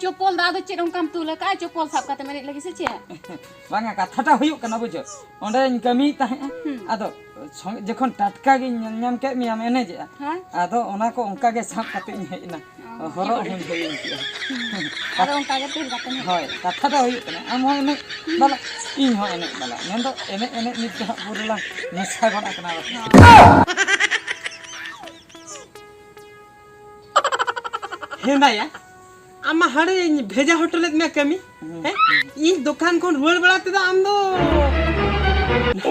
ᱪᱚᱯᱚᱞ ᱫᱚ ᱟᱫᱚ ᱪᱮᱫ ᱚᱱᱠᱟᱢ ᱛᱩᱞ ᱟᱠᱟᱫᱼᱟ? ᱪᱚᱯᱚᱞ ᱥᱟᱵ ᱠᱟᱛᱮᱢ ᱮᱱᱮᱡ ᱞᱟᱹᱜᱤᱫ ᱥᱮ ᱪᱮᱫ? ᱵᱟᱝᱟ, ᱠᱟᱛᱷᱟᱴᱟ ᱦᱩᱭᱩᱜ ᱠᱟᱱᱟ, ᱵᱩᱡᱷᱟᱹᱣ, ᱚᱸᱰᱮᱧ ᱠᱟᱹᱢᱤᱭᱮᱫ ᱛᱟᱦᱮᱸᱜᱼᱟ, ᱦᱩᱸ᱾ ᱟᱫᱚ ᱥᱚᱸᱜᱮ ᱡᱚᱠᱷᱚᱱ ᱴᱟᱴᱠᱟ ᱜᱤᱧ ᱧᱮᱞ ᱧᱟᱢ ᱠᱮᱫ ᱢᱮᱭᱟᱢ ᱮᱱᱮᱡᱮᱜᱼᱟ, ᱦᱮᱸ? ᱟᱫᱚ ᱚᱱᱟ ᱠᱚ ᱚᱱᱠᱟ ᱜᱮ ᱥᱟᱵ ᱠᱟᱛᱮ ᱤᱧ ᱦᱮᱡ ᱮᱱᱟ᱾ ᱚ, ᱦᱚᱨᱚᱜ ᱦᱮᱸ᱾ ᱦᱚᱸᱧ ᱦᱤᱲᱤᱧ ᱠᱮᱜᱼᱟ᱾ ᱦᱩᱸ᱾ ᱟᱫᱚ ᱚᱱᱠᱟ ᱜᱮ ᱛᱩᱞ ᱠᱟᱛᱮᱢ ᱦᱮᱡ ᱦᱳᱭ, ᱮᱱᱟ᱾ ᱠᱟᱛᱷᱟ ᱫᱚ ᱦᱩᱭᱩᱜ ᱠᱟᱱᱟ, ᱟᱢ ᱦᱚᱸ ᱮᱱᱮᱡ ᱵᱟᱞᱟ, ᱤᱧ ᱦᱚᱸ ᱮᱱᱮᱡ ᱵᱟᱞᱟ᱾ ᱢᱮᱱᱫᱚ ᱮᱱᱮᱡ ᱮᱱᱮᱡ ᱱᱤᱛ ᱫᱚ ᱦᱟᱸᱜ ᱯᱩᱨᱟᱹ ᱞᱟᱝ ᱢᱮᱥᱟ ᱜᱚᱫ ᱟᱠᱟᱱᱟ᱾ ᱦᱚᱸ᱾ ᱦᱮᱸᱫᱟᱭᱟ, ᱟᱢ ᱢᱟ ᱦᱟᱸᱰᱮᱧ ᱵᱷᱮᱡᱟ ᱦᱚᱴᱚ ᱞᱮᱫ ᱢᱮᱭᱟ ᱠᱟᱹᱢᱤ᱾ ᱦᱩᱸ᱾ ᱦᱮᱸ? ᱤᱧ ᱫᱚᱠᱟᱱ ᱠᱷᱚᱱ ᱨᱩᱣᱟᱹᱲ ᱵᱟᱲᱟ ᱛᱮᱫᱚ ᱟᱢ ᱫᱚ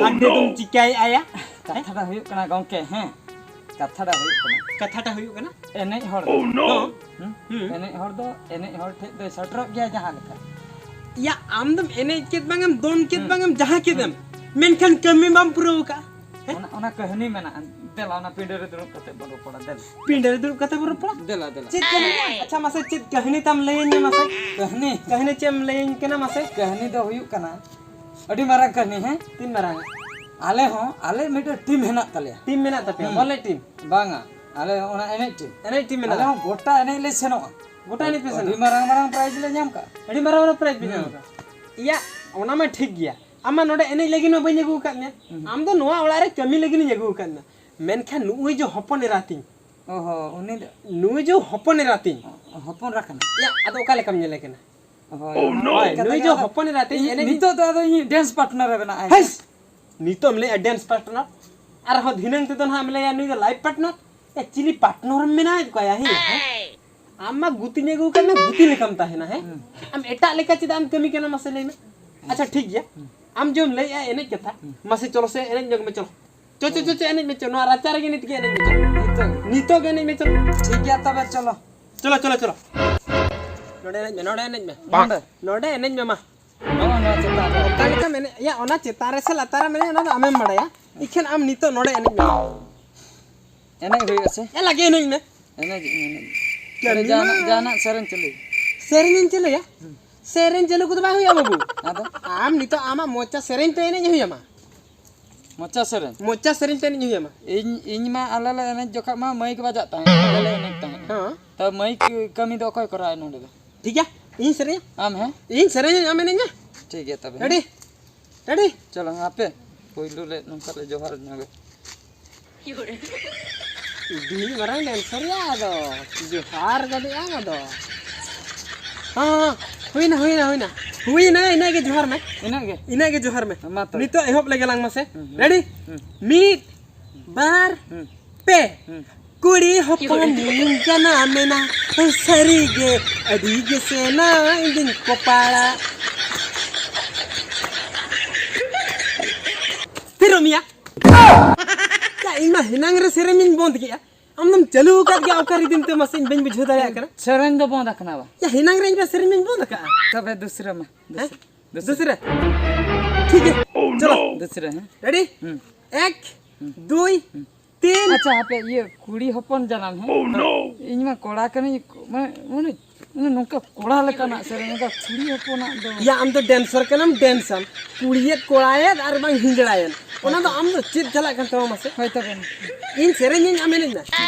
ᱦᱟᱸᱰᱮ ᱫᱚᱢ ᱪᱤᱠᱟᱹᱭᱮᱫᱼᱟ ᱭᱟ? ᱠᱟᱛᱷᱟ ᱫᱚ ᱦᱩᱭᱩᱜ ᱠᱟᱱᱟ ᱜᱚᱝᱠᱮ, ᱦᱮᱸ? ᱠᱟᱛᱷᱟ ᱫᱚ ᱦᱩᱭᱩᱜ ᱠᱟᱱᱟ, ᱠᱟᱛᱷᱟᱴᱟ ᱦᱩᱭᱩᱜ ᱠᱟᱱᱟ? ᱮᱱᱮᱡ ᱦᱚᱲ ᱫᱚ, ᱦᱚᱸ᱾ ᱦᱩᱸ? ᱦᱩᱸ᱾ ᱮᱱᱮᱡ ᱦᱚᱲ ᱫᱚ ᱮᱱᱮᱡ ᱦᱚᱲ ᱴᱷᱮᱡ ᱫᱚᱭ ᱥᱮᱴᱮᱨᱚᱜ ᱜᱮᱭᱟ ᱡᱟᱦᱟᱸ ᱞᱮᱠᱟ᱾ ᱭᱟ, ᱟᱢ ᱫᱚᱢ ᱮᱱᱮᱡ ᱠᱮᱫ ᱵᱟᱝᱮᱢ, ᱫᱚᱱ ᱠᱮᱫ ᱦᱩᱸ᱾ ᱵᱟᱝᱮᱢ, ᱡᱟᱦᱟᱸ ᱠᱮᱫᱮᱢ, ᱦᱩᱸ᱾ ᱢᱮᱱᱠᱷᱟᱱ ᱠᱟᱹᱢᱤ ᱵᱟᱢ ᱯᱩᱨᱟᱹᱣ ᱟᱠᱟᱫᱼᱟ᱾ ᱦᱮᱸ? ᱚᱱᱟ, ᱚᱱᱟ ᱠᱟᱹᱦᱱᱤ ᱢᱮᱱᱟᱜᱼᱟ᱾ ᱫᱮᱞᱟ, ᱚᱱᱟ ᱯᱤᱸᱰᱟᱹ ᱨᱮ ᱫᱩᱲᱩᱵ ᱠᱟᱛᱮ ᱵᱚᱱ ᱨᱚᱯᱚᱲᱟ, ᱫᱮᱞᱟ᱾ ᱯᱤᱸᱰᱟᱹ ᱨᱮ ᱫᱩᱲᱩᱵ ᱠᱟᱛᱮ ᱵᱚᱱ ᱨᱚᱯᱚᱲᱟ? ᱫᱮᱞᱟ, ᱫᱮᱞᱟ᱾ ᱪᱮᱫ ᱠᱟᱹᱦᱱᱤ? ᱟᱪᱪᱷᱟ, ᱢᱟᱥᱮ, ᱪᱮᱫ ᱠᱟᱹᱦᱱᱤ ᱛᱟᱢ ᱞᱟᱹᱭᱟᱹᱧ ᱢᱮ ᱢᱟᱥᱮ᱾ ᱠᱟᱹᱦᱱᱤ? ᱠᱟᱹᱦᱱᱤ ᱪᱮᱫ ᱮᱢ ᱞᱟᱹᱭᱟᱹᱧ ᱠᱟᱱᱟ ᱢᱟᱥᱮ? ᱠᱟᱹᱦᱱᱤ ᱫᱚ ᱦᱩᱭᱩᱜ ᱠᱟᱱᱟ, ᱟᱹᱰᱤ ᱢᱟᱨᱟᱝ ᱠᱟᱹᱦᱱᱤ, ᱦᱮᱸ? ᱛᱤᱱ ᱢᱟᱨᱟᱝ? ᱟᱞᱮ ᱦᱚᱸ, ᱟᱞᱮ ᱢᱤᱫᱴᱮᱱ team ᱦᱮᱱᱟᱜ ᱛᱟᱞᱮᱭᱟ᱾ Team ᱢᱮᱱᱟᱜ ᱛᱟᱯᱮᱭᱟ? ᱦᱩᱸ᱾ ᱵᱚᱞ ᱮᱱᱮᱡ team? ᱵᱟᱝᱟ, ᱟᱞᱮ ᱚᱱᱟ ᱮᱱᱮᱡ team᱾ ᱮᱱᱮᱡ team ᱢᱮᱱᱟᱜᱼᱟ? ᱟᱞᱮ ᱦᱚᱸ ᱜᱚᱴᱟ ᱮᱱᱮᱡ ᱞᱮ ᱥᱮᱱᱚᱜᱼᱟ᱾ ᱜᱚᱴᱟ ᱮᱱᱮᱡ ᱯᱮ ᱥᱮᱱᱚᱜᱼᱟ? ᱟᱹᱰᱤ ᱢᱟᱨᱟᱝ ᱢᱟᱨᱟᱝ prize ᱞᱮ ᱧᱟᱢ ᱠᱟᱜᱼᱟ᱾ ᱟᱹᱰᱤ ᱢᱟᱨᱟᱝ ᱢᱟᱨᱟᱝ prize ᱯᱮ ᱧᱟᱢ ᱦᱩᱸ᱾ ᱠᱟᱜᱼᱟ? ᱤᱭᱟ, ᱚᱱᱟ ᱢᱟ ᱴᱷᱤᱠ ᱜᱮᱭᱟ᱾ ᱟᱢ ᱢᱟ ᱱᱚᱰᱮ ᱮᱱᱮᱡ ᱞᱟᱹᱜᱤᱫ ᱢᱟ ᱵᱟᱹᱧ ᱟᱹᱜᱩ ᱟᱠᱟᱫ ᱢᱮᱭᱟ᱾ ᱦᱩᱸ᱾ ᱟᱢ ᱫᱚ ᱱᱚᱣᱟ ᱚᱲᱟᱜ ᱨᱮ ᱠᱟᱹᱢᱤ ᱞᱟᱹᱜᱤᱫ ᱤᱧ ᱟᱹᱜᱩ ᱟᱠᱟᱫ ᱢᱮᱭᱟ᱾ ᱢᱮᱱᱠᱷᱟᱱ ᱱᱩᱜᱼᱩᱭ ᱡᱮ ᱦᱚᱯᱚᱱ ᱮᱨᱟ ᱛᱤᱧ, ᱚ ᱦᱚᱸ, ᱩᱱᱤ ᱫᱚ ᱱᱩᱭ ᱡᱮ ᱦᱚᱯᱚᱱ ᱮᱨᱟ ᱛᱤᱧ᱾ ᱦᱚᱯᱚᱱ ᱮᱨᱟ ᱠᱟᱱᱟ? ᱭᱟ, ᱟᱫᱚ ᱚᱠᱟ ᱞᱮᱠᱟᱢ ᱧᱮᱞᱮ ᱠᱟᱱᱟ? ᱦᱳᱭ, ᱦᱳᱭ, ᱚᱱᱟ ᱱᱩᱭ ᱠᱟᱛᱷᱟ ᱡᱮ ᱜᱮ ᱟᱫᱚ ᱦᱚᱯᱚᱱ ᱮᱨᱟ ᱛᱤᱧ, ᱤᱧ ᱮᱱᱮᱡ ᱱᱤᱛᱚᱜ ᱫᱚ ᱟᱫᱚ ᱤᱧ dance partner ᱮ ᱵᱮᱱᱟᱜᱼᱟ᱾ ᱦᱮᱸᱥ! ᱱᱤᱛᱚᱜ ᱮᱢ ᱞᱟᱹᱭᱮᱜᱼᱟ dance partner, ᱟᱨᱦᱚᱸ ᱫᱷᱤᱱᱟᱹᱝ ᱛᱮᱫᱚ ᱱᱟᱦᱟᱜ ᱮᱢ ᱞᱟᱹᱭᱟ ᱱᱩᱭ ᱫᱚ life partner᱾ ᱮ, ᱪᱤᱞᱤ partner ᱮᱢ ᱵᱮᱱᱟᱣᱮᱫ ᱠᱚᱣᱟ ᱭᱟ? ᱦᱮᱸ, ᱦᱮᱸ? ᱟᱢ ᱢᱟ ᱜᱩᱛᱤᱧ ᱟᱹᱜᱩ ᱟᱠᱟᱫ ᱢᱮ, ᱜᱩᱛᱤ ᱞᱮᱠᱟᱢ ᱛᱟᱦᱮᱱᱟ, ᱦᱮᱸ? ᱟᱢ ᱮᱴᱟᱜ ᱞᱮᱠᱟ ᱪᱮᱫᱟᱜ ᱮᱢ ᱠᱟᱹᱢᱤ ᱠᱟᱱᱟ, ᱢᱟᱥᱮ ᱞᱟᱹᱭ ᱢᱮ᱾ ᱟᱪᱪᱷᱟ, ᱴᱷᱤᱠ ᱜᱮᱭᱟ, ᱟᱢ ᱡᱮᱢ ᱞᱟᱹᱭᱮᱜᱼᱟ ᱮᱱᱮᱡ ᱠᱟᱛᱷᱟ, ᱢᱟᱥᱮ ᱪᱚᱞᱚ ᱥᱮ ᱮᱱᱮᱡ ᱧᱚᱜ ᱢᱮ, ᱪᱚᱞᱚ᱾ ᱪᱚ, ᱪᱚ, ᱪᱚ, ᱪᱚ, ᱮᱱᱮᱡ ᱢᱮ, ᱪᱚ᱾ ᱱᱚᱣᱟ ᱨᱟᱪᱟ ᱨᱮᱜᱮ ᱱᱤᱛ ᱜᱮ ᱮᱱᱮᱡ ᱢᱮ, ᱪᱚ᱾ ᱱᱤᱛᱚᱜ? ᱱᱤᱛᱚᱜ ᱜᱮ ᱮᱱᱮᱡ ᱢᱮ, ᱪᱚ᱾ ᱴᱷᱤᱠ ᱜᱮᱭᱟ, ᱛᱚᱵᱮ ᱪᱚᱞᱚ᱾ ᱪᱚᱞᱚ, ᱪᱚᱞᱚ, ᱪᱚᱞᱚ᱾ ᱱᱚᱰᱮ ᱮᱱᱮᱡ ᱢᱮ, ᱱᱚᱰᱮ ᱮᱱᱮᱡ ᱢᱮ᱾ ᱱᱚᱰᱮ? ᱱᱚᱰᱮ ᱮᱱᱮᱡ ᱢᱮ, ᱢᱟ᱾ ᱱᱚᱜᱼᱚ ᱱᱚᱣᱟ ᱪᱮᱛᱟᱱ ᱨᱮ᱾ ᱚᱠᱟ ᱞᱮᱠᱟᱢ ᱮᱱᱮᱡ? ᱭᱟ, ᱚᱱᱟ ᱪᱮᱛᱟᱱ ᱨᱮ ᱥᱮ ᱞᱟᱛᱟᱨ ᱨᱮᱢ ᱮᱱᱮᱡ, ᱚᱱᱟ ᱫᱚ ᱟᱢᱮᱢ ᱵᱟᱲᱟᱭᱟ᱾ ᱤᱠᱷᱟᱹᱱ ᱟᱢ ᱱᱤᱛᱚᱜ ᱱᱚᱰᱮ ᱮᱱᱮᱡ ᱢᱮ᱾ ᱮᱱᱮᱡ ᱦᱩᱭᱩᱜᱼᱟ ᱥᱮ? ᱮ, ᱞᱟᱜᱮ ᱮᱱᱮᱡ ᱢᱮ᱾ ᱮᱱᱮᱡ, ᱮᱱᱮᱡ᱾ ᱠᱟᱹᱢᱤ ᱡᱟᱦᱟᱱᱟᱜ, ᱢᱟ᱾ ᱡᱟᱦᱟᱱᱟᱜ ᱥᱮᱨᱮᱧ ᱪᱟᱹᱞᱩᱭ᱾ ᱥᱮᱨᱮᱧ ᱤᱧ ᱪᱟᱹᱞᱩᱭᱟ? ᱥᱮᱨᱮᱧ ᱪᱟᱹᱞᱩ ᱠᱚᱫᱚ ᱵᱟᱭ ᱦᱩᱭᱩᱜᱼᱟ, ᱵᱟᱹᱵᱩ᱾ ᱟᱫᱚ? ᱟᱢ ᱱᱤᱛᱚᱜ ᱟᱢᱟᱜ ᱢᱚᱪᱟ ᱥᱮᱨᱮᱧ ᱛᱮ ᱮᱱᱮᱡ ᱦᱩᱭ ᱟᱢᱟ᱾ ᱢᱚᱪᱟ ᱥᱮᱨᱮᱧ? ᱢᱚᱪᱟ ᱥᱮᱨᱮᱧ ᱛᱮ ᱮᱱᱮᱡ ᱦᱩᱭ ᱟᱢᱟ᱾ ᱤᱧ, ᱤᱧ ᱢᱟ ᱟᱞᱮ ᱞᱮ ᱮᱱᱮᱡ ᱡᱚᱠᱷᱟᱜ ᱢᱟ ᱢᱟᱹᱭᱤᱠ ᱵᱟᱡᱟᱜ ᱛᱟᱦᱮᱸᱫ, ᱟᱞᱮ ᱞᱮ ᱮᱱᱮᱡ ᱛᱟᱦᱮᱸᱫ᱾ ᱦᱮᱸ᱾ ᱛᱚ ᱢᱟᱹᱭᱤᱠ ᱠᱟᱹᱢᱤ ᱫᱚ ᱚᱠᱚᱭ ᱠᱚᱨᱟᱣᱟ ᱱᱚᱰᱮ ᱫᱚ? ᱴᱷᱤᱠ ᱜᱮᱭᱟ, ᱤᱧ ᱥᱮᱨᱮᱧᱟ᱾ ᱟᱢ, ᱦᱮᱸ? ᱤᱧ ᱥᱮᱨᱮᱧᱟᱹᱧ, ᱟᱢ ᱮᱱᱮᱡ ᱢᱮ᱾ ᱴᱷᱤᱠ ᱜᱮᱭᱟ ᱛᱚᱵᱮ, ᱦᱮᱸ? ᱨᱮᱰᱤ? ᱨᱮᱰᱤ? ᱪᱚᱞᱚ, ᱦᱟᱯᱮ, ᱯᱳᱭᱞᱳ ᱞᱮ ᱱᱚᱝᱠᱟ ᱞᱮ ᱡᱚᱦᱟᱨ ᱧᱚᱜᱟ᱾ ᱩᱰᱤ ᱢᱟᱨᱟᱝ ᱰᱮᱱᱥᱚᱨ ᱭᱟ, ᱟᱫᱚ ᱡᱚᱦᱟᱨ ᱜᱚᱫᱮᱜ ᱟᱢ ᱟᱫᱚ᱾ ᱦᱚᱸ, ᱦᱚᱸ, ᱦᱩᱭᱱᱟ, ᱦᱩᱭᱱᱟ, ᱦᱩᱭᱱᱟ᱾ ᱦᱩᱭᱱᱟ, ᱤᱱᱟᱹᱜ ᱜᱮ ᱡᱚᱦᱟᱨ ᱢᱮ᱾ ᱤᱱᱟᱹᱜ ᱜᱮ? ᱤᱱᱟᱹᱜ ᱜᱮ ᱡᱚᱦᱟᱨ ᱢᱮ᱾ ᱢᱟ ᱛᱚᱵᱮ᱾ ᱱᱤᱛᱚᱜ ᱮᱦᱚᱵ ᱞᱮᱜᱮ ᱞᱟᱝ ᱢᱟᱥᱮ᱾ ᱦᱩᱸ, ᱦᱩᱸ᱾ ᱨᱮᱰᱤ? ᱦᱩᱸ᱾ ᱢᱤᱫ, ᱵᱟᱨ, ᱦᱩᱸ᱾ ᱯᱮ᱾ ᱦᱩᱸ᱾ ᱠᱩᱲᱤ ᱦᱚᱯᱚᱱ ᱤᱧ ᱡᱟᱱᱟᱢᱮᱱᱟ, ᱥᱟᱹᱨᱤᱜᱮ ᱟᱹᱰᱤ ᱜᱮ ᱥᱮᱱᱟ ᱤᱧ ᱫᱩᱧ ᱠᱚᱯᱟᱲᱟ᱾ ᱛᱷᱤᱨᱚᱜ ᱢᱮᱭᱟ᱾ ᱭᱟ, ᱤᱧ ᱢᱟ ᱦᱮᱱᱟᱝ ᱨᱮ ᱥᱮᱨᱮᱧ ᱤᱧ ᱵᱚᱱᱫ ᱠᱮᱜᱼᱟ, ᱟᱢ ᱫᱚᱢ ᱪᱟᱹᱞᱩ ᱟᱠᱟᱫ ᱜᱮᱭᱟ ᱚᱠᱟ ᱨᱤᱫᱤᱢ ᱛᱮ, ᱢᱟᱥᱮ ᱤᱧ ᱵᱟᱹᱧ ᱵᱩᱡᱷᱟᱹᱣ ᱫᱟᱲᱮᱭᱟᱜ ᱠᱟᱱᱟ᱾ ᱥᱮᱨᱮᱧ ᱫᱚ ᱵᱚᱱᱫ ᱟᱠᱟᱱᱟ ᱵᱟ? ᱭᱟ, ᱦᱮᱱᱟᱝ ᱨᱮ ᱤᱧ ᱢᱟ ᱥᱮᱨᱮᱧ ᱢᱟᱧ ᱵᱚᱱᱫ ᱟᱠᱟᱜᱼᱟ᱾ ᱛᱚᱵᱮ ᱫᱩᱥᱨᱟᱹ ᱢᱟ, ᱦᱮᱸ? ᱫᱩᱥᱨᱟᱹ᱾ ᱫᱩᱥᱨᱟᱹ᱾ ᱴᱷᱤᱠ ᱜᱮᱭᱟ, ᱪᱚᱞᱚ᱾ ᱫᱩᱥᱨᱟᱹ, ᱦᱮᱸ? ᱨᱮᱰᱤ? ᱦᱩᱸ᱾ ᱮᱠ, ᱦᱩᱸ᱾ ᱫᱩᱭ, ᱦᱩᱸ᱾ ᱛᱤᱱ᱾ ᱟᱪᱪᱷᱟ, ᱦᱟᱯᱮ, ᱤᱭᱟᱹ, ᱠᱩᱲᱤ ᱦᱚᱯᱚᱱ ᱡᱟᱱᱟᱢ, ᱦᱮᱸ? ᱤᱧ ᱢᱟ ᱠᱚᱲᱟ ᱠᱟᱹᱱᱟᱹᱧ, ᱢᱟᱱᱮ, ᱢᱟᱱᱮ, ᱢᱟᱱᱮ ᱱᱚᱝᱠᱟ ᱠᱚᱲᱟ ᱞᱮᱠᱟᱱᱟᱜ ᱥᱮᱨᱮᱧ, ᱱᱚᱝᱠᱟ ᱠᱩᱲᱤ ᱦᱚᱯᱚᱱᱟᱜ ᱫᱚ᱾ ᱭᱟ, ᱟᱢ ᱫᱚ ᱰᱮᱱᱥᱚᱨ ᱠᱟᱱᱟᱢ, ᱰᱮᱱᱥ ᱟᱢ᱾ ᱠᱩᱲᱤᱭᱮᱫ, ᱠᱚᱲᱟᱭᱮᱫ ᱟᱨ ᱵᱟᱝ ᱦᱤᱸᱡᱲᱟᱭᱮᱫ᱾ ᱚᱱᱟ ᱫᱚ ᱟᱢ ᱫᱚ ᱪᱮᱫ ᱪᱟᱞᱟᱜ ᱠᱟᱱ ᱛᱟᱢᱟ ᱢᱟᱥᱮ? ᱦᱳᱭ, ᱛᱚᱵᱮ᱾ ᱤᱧ ᱥᱮᱨᱮᱧ ᱤᱧ, ᱟᱢ ᱮᱱᱮᱡ ᱢᱮ᱾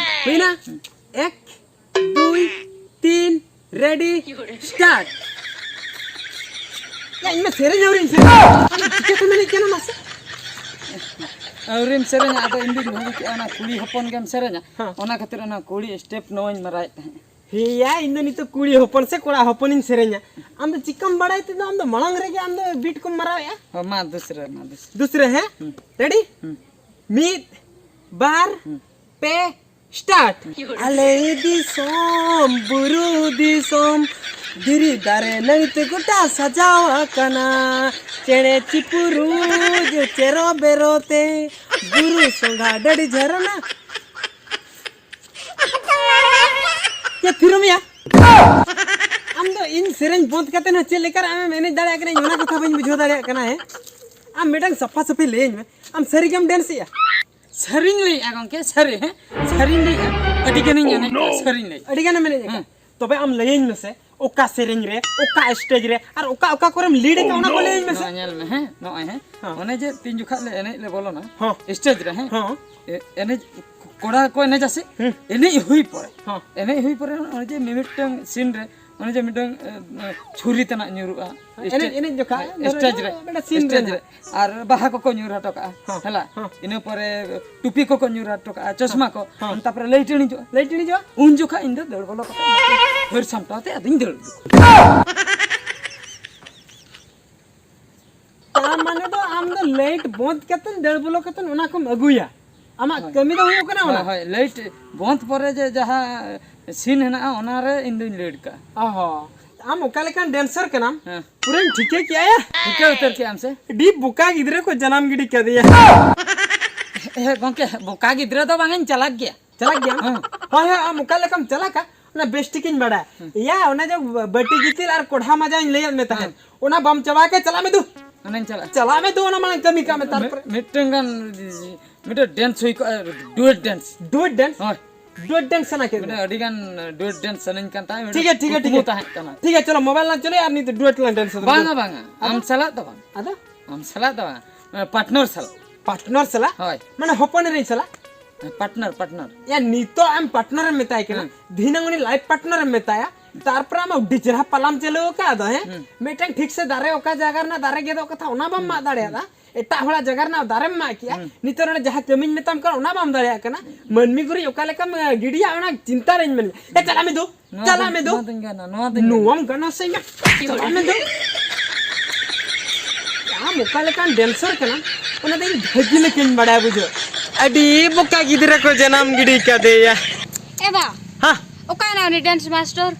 ᱦᱩᱭᱱᱟ? ᱮᱠ, ᱫᱩᱭ, ᱛᱤᱱ, ᱨᱮᱰᱤ, ᱥᱴᱟᱨᱴ᱾ ᱭᱟ, ᱤᱧ ᱢᱟ ᱥᱮᱨᱮᱧ ᱟᱹᱣᱨᱤᱧ ᱥᱮᱨᱮᱧᱟ᱾ ᱟᱢ ᱪᱤᱠᱟᱹᱛᱮᱢ ᱮᱱᱮᱡ ᱠᱟᱱᱟ ᱢᱟᱥᱮ? ᱟᱹᱣᱨᱤᱢ ᱥᱮᱨᱮᱧᱟ, ᱟᱫᱚ ᱤᱧ ᱫᱩᱧ ᱵᱷᱟᱹᱵᱤ ᱠᱮᱜᱼᱟ ᱚᱱᱟ ᱠᱩᱲᱤ ᱦᱚᱯᱚᱱ ᱜᱮᱢ ᱥᱮᱨᱮᱧᱟ᱾ ᱦᱮᱸ᱾ ᱚᱱᱟ ᱠᱷᱟᱹᱛᱤᱨ ᱚᱱᱟ ᱠᱩᱲᱤ ᱥᱴᱮᱯ ᱱᱚᱣᱟᱧ ᱢᱟᱨᱟᱣᱮᱫ ᱛᱟᱦᱮᱸᱫ᱾ ᱦᱮᱸᱭᱟ, ᱤᱧ ᱫᱚ ᱱᱤᱛᱚᱜ ᱠᱩᱲᱤ ᱦᱚᱯᱚᱱ ᱥᱮ ᱠᱚᱲᱟ ᱦᱚᱯᱚᱱᱤᱧ ᱥᱮᱨᱮᱧᱟ? ᱟᱢ ᱫᱚ ᱪᱤᱠᱟᱢ ᱵᱟᱲᱟᱭ ᱛᱮᱫᱚ? ᱟᱢ ᱫᱚ ᱢᱟᱲᱟᱝ ᱨᱮᱜᱮ ᱟᱢ ᱫᱚ ᱵᱤᱴ ᱠᱚᱢ ᱢᱟᱨᱟᱣᱮᱜᱼᱟ᱾ ᱦᱚᱸ, ᱢᱟ ᱫᱩᱥᱨᱟᱹ, ᱢᱟ ᱫᱩᱥᱨᱟᱹ᱾ ᱫᱩᱥᱨᱟᱹ, ᱦᱮᱸ? ᱦᱩᱸ᱾ ᱨᱮᱰᱤ? ᱦᱩᱸ᱾ ᱢᱤᱫ, ᱵᱟᱨ, ᱦᱩᱸ᱾ ᱯᱮ, ᱥᱴᱟᱨᱴ᱾ ᱟᱞᱮ ᱫᱤᱥᱚᱢ ᱵᱩᱨᱩ ᱫᱤᱥᱚᱢ, ᱫᱷᱤᱨᱤ ᱫᱟᱨᱮ ᱱᱟᱹᱲᱤ ᱛᱮ ᱜᱚᱴᱟ ᱥᱟᱡᱟᱣ ᱟᱠᱟᱱᱟ᱾ ᱪᱮᱬᱮ ᱪᱤᱯᱨᱩᱫ ᱪᱮᱨᱚ ᱵᱮᱨᱚ ᱛᱮ, ᱵᱩᱨᱩ ᱥᱚᱸᱜᱷᱟ ᱰᱟᱹᱰᱤ ᱡᱷᱟᱨᱱᱟ᱾ ᱪᱮᱫ ᱛᱷᱤᱨᱚᱢ ᱭᱟ? ᱟᱢ ᱫᱚ ᱤᱧ ᱥᱮᱨᱮᱧ ᱵᱚᱸᱫᱽ ᱠᱟᱛᱮ ᱦᱚᱸ ᱪᱮᱫ ᱞᱮᱠᱟ ᱟᱢᱮᱢ ᱮᱱᱮᱡ ᱫᱟᱲᱮᱭᱟᱜ ᱠᱟᱱᱟ, ᱤᱧ ᱚᱱᱟ ᱠᱟᱛᱷᱟ ᱵᱟᱹᱧ ᱵᱩᱡᱷᱟᱹᱣ ᱫᱟᱲᱮᱭᱟᱜ ᱠᱟᱱᱟ᱾ ᱦᱮᱸ, ᱟᱢ ᱢᱤᱫᱴᱟᱝ ᱥᱟᱯᱷᱟ ᱥᱟᱹᱯᱷᱤ ᱞᱟᱹᱭᱟᱹᱧ ᱢᱮ, ᱟᱢ ᱥᱟᱹᱨᱤ ᱜᱮᱢ ᱰᱮᱱᱥ ᱮᱜᱼᱟ? ᱥᱟᱹᱨᱤᱧ ᱞᱟᱹᱭᱮᱜᱼᱟ ᱜᱚᱢᱠᱮ, ᱥᱟᱹᱨᱤ, ᱦᱮᱸ, ᱥᱟᱹᱨᱤᱧ ᱞᱟᱹᱭᱮᱜᱼᱟ, ᱟᱹᱰᱤ ᱜᱟᱱᱤᱧ ᱮᱱᱮᱡ ᱠᱟᱜᱼᱟ, ᱥᱟᱹᱨᱤᱧ ᱞᱟᱹᱭᱮᱜᱼᱟ᱾ ᱟᱹᱰᱤ ᱜᱟᱱᱮᱢ ᱮᱱᱮᱡ ᱟᱠᱟᱫ᱾ ᱦᱮᱸ᱾ ᱛᱚᱵᱮ ᱟᱢ ᱞᱟᱹᱭᱟᱹᱧ ᱢᱮᱥᱮ, ᱚᱠᱟ ᱥᱮᱨᱮᱧ ᱨᱮ, ᱚᱠᱟ ᱥᱴᱮᱡᱽ ᱨᱮ ᱟᱨ ᱚᱠᱟ ᱚᱠᱟ ᱠᱚᱨᱮᱢ ᱞᱤᱰ ᱟᱠᱟᱫ, ᱚᱱᱟ ᱠᱚ ᱞᱟᱹᱭᱟᱹᱧ ᱢᱮᱥᱮ᱾ ᱱᱚᱣᱟ ᱧᱮᱞ ᱢᱮ, ᱦᱮᱸ, ᱱᱚᱜᱼᱚᱭ, ᱦᱮᱸ, ᱦᱮᱸ᱾ ᱚᱱᱮ ᱡᱮ ᱛᱤᱱ ᱡᱚᱠᱷᱟᱜ ᱞᱮ ᱮᱱᱮᱡ ᱞᱮ ᱵᱚᱞᱚᱱᱟ ᱦᱚᱸ᱾ ᱥᱴᱮᱡᱽ ᱨᱮ, ᱦᱮᱸ, ᱦᱚᱸ᱾ ᱮ-, ᱮᱱᱮᱡ ᱠᱚᱲᱟ ᱠᱚ ᱮᱱᱮᱡᱟ ᱥᱮ, ᱦᱩᱸ᱾ ᱮᱱᱮᱡ ᱦᱩᱭ ᱯᱚᱨᱮ, ᱦᱚᱸ᱾ ᱮᱱᱮᱡ ᱦᱩᱭ ᱯᱚᱨᱮ ᱚᱱᱮ ᱡᱮ ᱢᱤᱢᱤᱫᱴᱟᱝ ᱥᱤᱱ ᱨᱮ ᱚᱱᱮ ᱡᱮ ᱢᱤᱫᱴᱟᱝ, ᱮ, ᱮ, ᱪᱷᱩᱨᱤ ᱛᱮᱱᱟᱜ ᱧᱩᱨᱩᱜᱼᱟ᱾ ᱮᱱᱮᱡ, ᱥᱴᱮᱡᱽ, ᱮᱱᱮᱡ ᱡᱚᱠᱷᱟᱜ, ᱦᱮᱸ, ᱫᱷᱚᱨᱚ ᱥᱴᱮᱡᱽ ᱨᱮ, ᱢᱤᱫᱴᱟᱝ ᱥᱤᱱ ᱨᱮ ᱥᱴᱮᱡᱽ ᱨᱮ᱾ ᱱᱟᱦᱟᱜ᱾ ᱟᱨ ᱵᱟᱦᱟ ᱠᱚᱠᱚ ᱧᱩᱨ ᱦᱚᱴᱚ ᱠᱟᱜᱼᱟ᱾ ᱦᱚᱸ, ᱦᱮᱞᱟ, ᱦᱚᱸ᱾ ᱤᱱᱟᱹ ᱯᱚᱨᱮ ᱴᱩᱯᱤ ᱠᱚᱠᱚ ᱧᱩᱨ ᱦᱚᱴᱚ ᱠᱟᱜᱼᱟ, ᱪᱚᱥᱢᱟ ᱠᱚ᱾ ᱦᱚᱸ᱾ ᱛᱟᱨᱯᱚᱨᱮ ᱞᱟᱹᱭᱤᱴ ᱤᱬᱤᱡᱚᱜᱼᱟ᱾ ᱞᱟᱹᱭᱤᱴ ᱤᱬᱤᱡᱚᱜᱼᱟ᱾ ᱩᱱ ᱡᱚᱠᱷᱟᱜ ᱤᱧ ᱫᱚ ᱫᱟᱹᱲ ᱵᱚᱞᱚ ᱠᱟᱛᱮ ᱫᱟᱹᱲ ᱥᱟᱢᱴᱟᱣ ᱛᱮ ᱟᱫᱚᱧ ᱫᱟᱹᱲ ᱩᱰᱩᱠᱚᱜᱼᱟ᱾ ᱛᱟᱨ ᱢᱟᱱᱮ ᱫᱚ ᱟᱢ ᱫᱚ ᱞᱟᱭᱤᱴ ᱵᱚᱸᱫᱽ ᱠᱟᱛᱮ ᱫᱟᱹᱲ ᱵᱚᱞᱚ ᱠᱟᱛᱮ ᱚᱱᱟ ᱠᱚᱢ ᱟᱹᱜᱩᱭᱟ᱾ ᱟᱢᱟᱜ ᱦᱳᱭ᱾ ᱠᱟᱹᱢᱤ ᱫᱚ ᱦᱩᱭᱩᱜ ᱠᱟᱱᱟ ᱚᱱᱟ᱾ ᱦᱳᱭ, ᱦᱳᱭ, ᱞᱟᱭᱤᱴ ᱵᱚᱸᱫᱽ ᱯᱚᱨᱮ ᱡᱮ ᱡᱟᱦᱟᱸ ᱥᱤᱱ ᱦᱮᱱᱟᱜᱼᱟ, ᱚᱱᱟᱨᱮ ᱤᱧ ᱫᱩᱧ ᱞᱟᱹᱭᱤᱴ ᱠᱟᱜᱼᱟ᱾ ᱚ ᱦᱚᱸ᱾ ᱟᱢ ᱚᱠᱟ ᱞᱮᱠᱟᱱ ᱰᱮᱱᱥᱟᱨ ᱠᱟᱱᱟᱢ? ᱦᱮᱸ᱾ ᱯᱩᱨᱟᱹᱧ ᱴᱷᱤᱠᱟᱹ ᱠᱮᱜᱼᱟ ᱭᱟ᱾ ᱴᱷᱤᱠᱟᱹ ᱩᱛᱟᱹᱨ ᱠᱮᱜᱼᱟᱢ ᱥᱮ? ᱟᱹᱰᱤ ᱵᱚᱠᱟ ᱜᱤᱫᱽᱨᱟᱹ ᱠᱚ ᱡᱟᱱᱟᱢ ᱜᱤᱰᱤ ᱠᱟᱫᱮᱭᱟ᱾ ᱦᱮᱸ, ᱜᱚᱝᱠᱮ, ᱵᱚᱠᱟ ᱜᱤᱫᱽᱨᱟᱹ ᱫᱚ ᱵᱟᱝ ᱤᱧ ᱪᱟᱞᱟᱠ ᱜᱮᱭᱟ᱾ ᱪᱟᱞᱟᱠ ᱜᱮᱭᱟᱢ? ᱦᱮᱸ᱾ ᱦᱳᱭ, ᱦᱳᱭ, ᱟᱢ ᱚᱠᱟ ᱞᱮᱠᱟᱢ ᱪᱟᱞᱟᱠᱟ, ᱚᱱᱟ ᱵᱮᱥ ᱴᱷᱤᱠᱤᱧ ᱵᱟᱲᱟᱭᱟ᱾ ᱦᱮᱸ᱾ ᱮᱭᱟ, ᱚᱱᱟ ᱡᱮ ᱵᱟᱹᱴᱤ ᱜᱤᱛᱤᱞ ᱟᱨ ᱠᱚᱲᱦᱟ ᱢᱟᱡᱟᱧ ᱞᱟᱹᱭᱟᱫ ᱢᱮ ᱛᱟᱦᱮᱸᱫ, ᱦᱮᱸ᱾ ᱚᱱᱟ ᱵᱟᱢ ᱪᱟᱵᱟ ᱠᱮᱫ, ᱪᱟᱞᱟᱜ ᱢᱮ ᱫᱩ᱾ ᱚᱱᱟᱧ ᱪᱟᱞᱟᱜᱼᱟ᱾ ᱪᱟᱞᱟᱜ ᱢᱮ ᱫᱩ, ᱚᱱᱟ ᱢᱟᱲᱟᱝ ᱠᱟᱹᱢᱤ ᱠᱟᱜ ᱢᱮ, ᱛᱟᱨᱯᱚᱨᱮ᱾ ᱢᱤᱫ-, ᱢᱤᱫᱴᱟᱝ ᱜᱟᱱ, ᱢᱤᱫᱴᱟᱝ ᱰᱮᱱᱥ ᱦᱩᱭ ᱠᱚᱜᱼᱟ, ᱰᱩᱭᱮᱴ ᱰᱮᱱᱥ᱾ ᱰᱩᱭᱮᱴ ᱰᱮᱱᱥ? ᱦᱳᱭ᱾ ᱰᱩᱭᱮᱴ ᱰᱮᱱᱥ ᱥᱟᱱᱟ ᱠᱮᱫ ᱢᱮᱭᱟ? ᱢᱤᱫᱴᱟᱝ ᱟᱹᱰᱤ ᱜᱟᱱ ᱰᱩᱭᱮᱴ ᱰᱮᱱᱥ ᱥᱟᱱᱟᱧ ᱠᱟᱱ ᱛᱟᱦᱮᱸᱫ, ᱴᱷᱤᱠ ᱜᱮᱭᱟ, ᱴᱷᱤᱠ ᱜᱮᱭᱟ, ᱴᱷᱤᱠ ᱠᱩᱠᱢᱩ ᱜᱮᱭᱟ᱾ ᱛᱟᱦᱮᱸ ᱠᱟᱱᱟ᱾ ᱴᱷᱤᱠ ᱜᱮᱭᱟ, ᱪᱚᱞᱚ, ᱢᱳᱵᱟᱭᱤᱞ ᱞᱟᱝ ᱪᱟᱹᱞᱩᱭᱟ ᱟᱨ ᱱᱤᱛ ᱰᱩᱭᱮᱴ ᱞᱟᱝ ᱰᱮᱱᱥ ᱮᱫᱟ᱾ ᱵᱟᱝᱟ, ᱵᱟᱝᱟ, ᱟᱫᱚ? ᱟᱢ ᱥᱟᱞᱟᱜ ᱫᱚ ᱵᱟᱝ᱾ ᱟᱫᱚ? ᱟᱢ ᱥᱟᱞᱟᱜ ᱫᱚ ᱵᱟᱝ, ᱯᱟᱨᱴᱱᱟᱨ ᱥᱟᱞᱟᱜ᱾ ᱯᱟᱨᱴᱱᱟᱨ ᱥᱟᱞᱟᱜ? ᱦᱳᱭ᱾ Partner, partner. ᱭᱟ, ᱱᱤᱛᱚᱜ ᱟᱢ ᱯᱟᱨᱴᱱᱟᱨ ᱮᱢ ᱢᱮᱛᱟᱭ ᱠᱟᱱᱟ, ᱦᱮᱸ᱾ ᱫᱷᱤᱱᱟᱹᱝ ᱩᱱᱤ ᱞᱟᱭᱤᱯ ᱯᱟᱨᱴᱱᱟᱨ ᱮᱢ ᱢᱮᱛᱟᱭᱟ, ᱛᱟᱨᱯᱚᱨᱮ ᱟᱢ ᱟᱹᱰᱤ ᱪᱮᱦᱨᱟ ᱯᱟᱞᱟᱢ ᱪᱟᱹᱞᱩ ᱟᱠᱟᱫ ᱫᱚ, ᱦᱮᱸ? ᱦᱮᱸ᱾ ᱢᱤᱫᱴᱟᱝ ᱴᱷᱤᱠ ᱥᱮ ᱫᱟᱨᱮ ᱚᱠᱟ ᱡᱟᱭᱜᱟ ᱨᱮᱱᱟᱜ ᱫᱟᱨᱮ ᱜᱮᱫᱚᱜ ᱠᱟᱛᱷᱟ, ᱚᱱᱟ ᱵᱟᱢ ᱢᱟᱜ ᱫᱟᱲᱮᱭᱟᱫᱟ᱾ ᱮᱴᱟᱜ ᱦᱚᱲᱟᱜ ᱡᱟᱭᱜᱟ ᱨᱮᱱᱟᱜ ᱫᱟᱨᱮᱢ ᱢᱟᱜ ᱠᱮᱜᱼᱟ᱾ ᱦᱮᱸ᱾ ᱱᱤᱛᱚᱜ ᱱᱚᱰᱮ ᱡᱟᱦᱟᱸ ᱠᱟᱹᱢᱤᱧ ᱢᱮᱛᱟᱢ ᱠᱟᱱᱟ, ᱚᱱᱟ ᱵᱟᱢ ᱫᱟᱲᱮᱭᱟᱜ ᱠᱟᱱᱟ᱾ ᱢᱟᱹᱱᱢᱤ ᱜᱩᱨᱤᱡ ᱚᱠᱟ ᱞᱮᱠᱟᱢ, ᱮ, ᱜᱤᱰᱤᱭᱟ, ᱚᱱᱟ ᱪᱤᱱᱛᱟ ᱨᱮᱧ ᱢᱮᱱ᱾ ᱮ, ᱪᱟᱞᱟᱜ ᱢᱮ ᱫᱩ᱾ ᱱᱚᱣᱟ ᱪᱟᱞᱟᱜ ᱫᱚ, ᱢᱮ ᱫᱩ᱾ ᱱᱚᱣᱟ ᱫᱚᱧ ᱜᱟᱱᱟ, ᱱᱚᱣᱟ ᱫᱚᱧ ᱜᱟᱱᱟ᱾ ᱱᱚᱣᱟᱢ ᱜᱟᱱᱟ ᱥᱮ ᱤᱧᱟᱹᱜ? ᱪᱟᱞᱟᱜ ᱢᱮ ᱫᱩ᱾ ᱟᱢ ᱚᱠᱟ ᱞᱮᱠᱟᱱ ᱰᱮᱱᱥᱟᱨ ᱠᱟᱱᱟᱢ, ᱚᱱᱟ ᱫᱚ ᱤᱧ ᱵᱷᱟᱹᱜᱤ ᱞᱮᱠᱟᱧ ᱵᱟᱲᱟᱭᱟ, ᱵᱩᱡᱷᱟᱹᱣ᱾ ᱟᱹᱰᱤ ᱵᱚᱠᱟ ᱜᱤᱫᱽᱨᱟᱹ ᱠᱚ ᱡᱟᱱᱟᱢ ᱜᱤᱰᱤ ᱠᱟᱫᱮᱭᱟ᱾ ᱮ ᱵᱟ, ᱦᱟ? ᱚᱠᱟᱭᱮᱱᱟ ᱩᱱᱤ ᱰᱮᱱᱥ ᱢᱟᱥᱴᱚᱨ?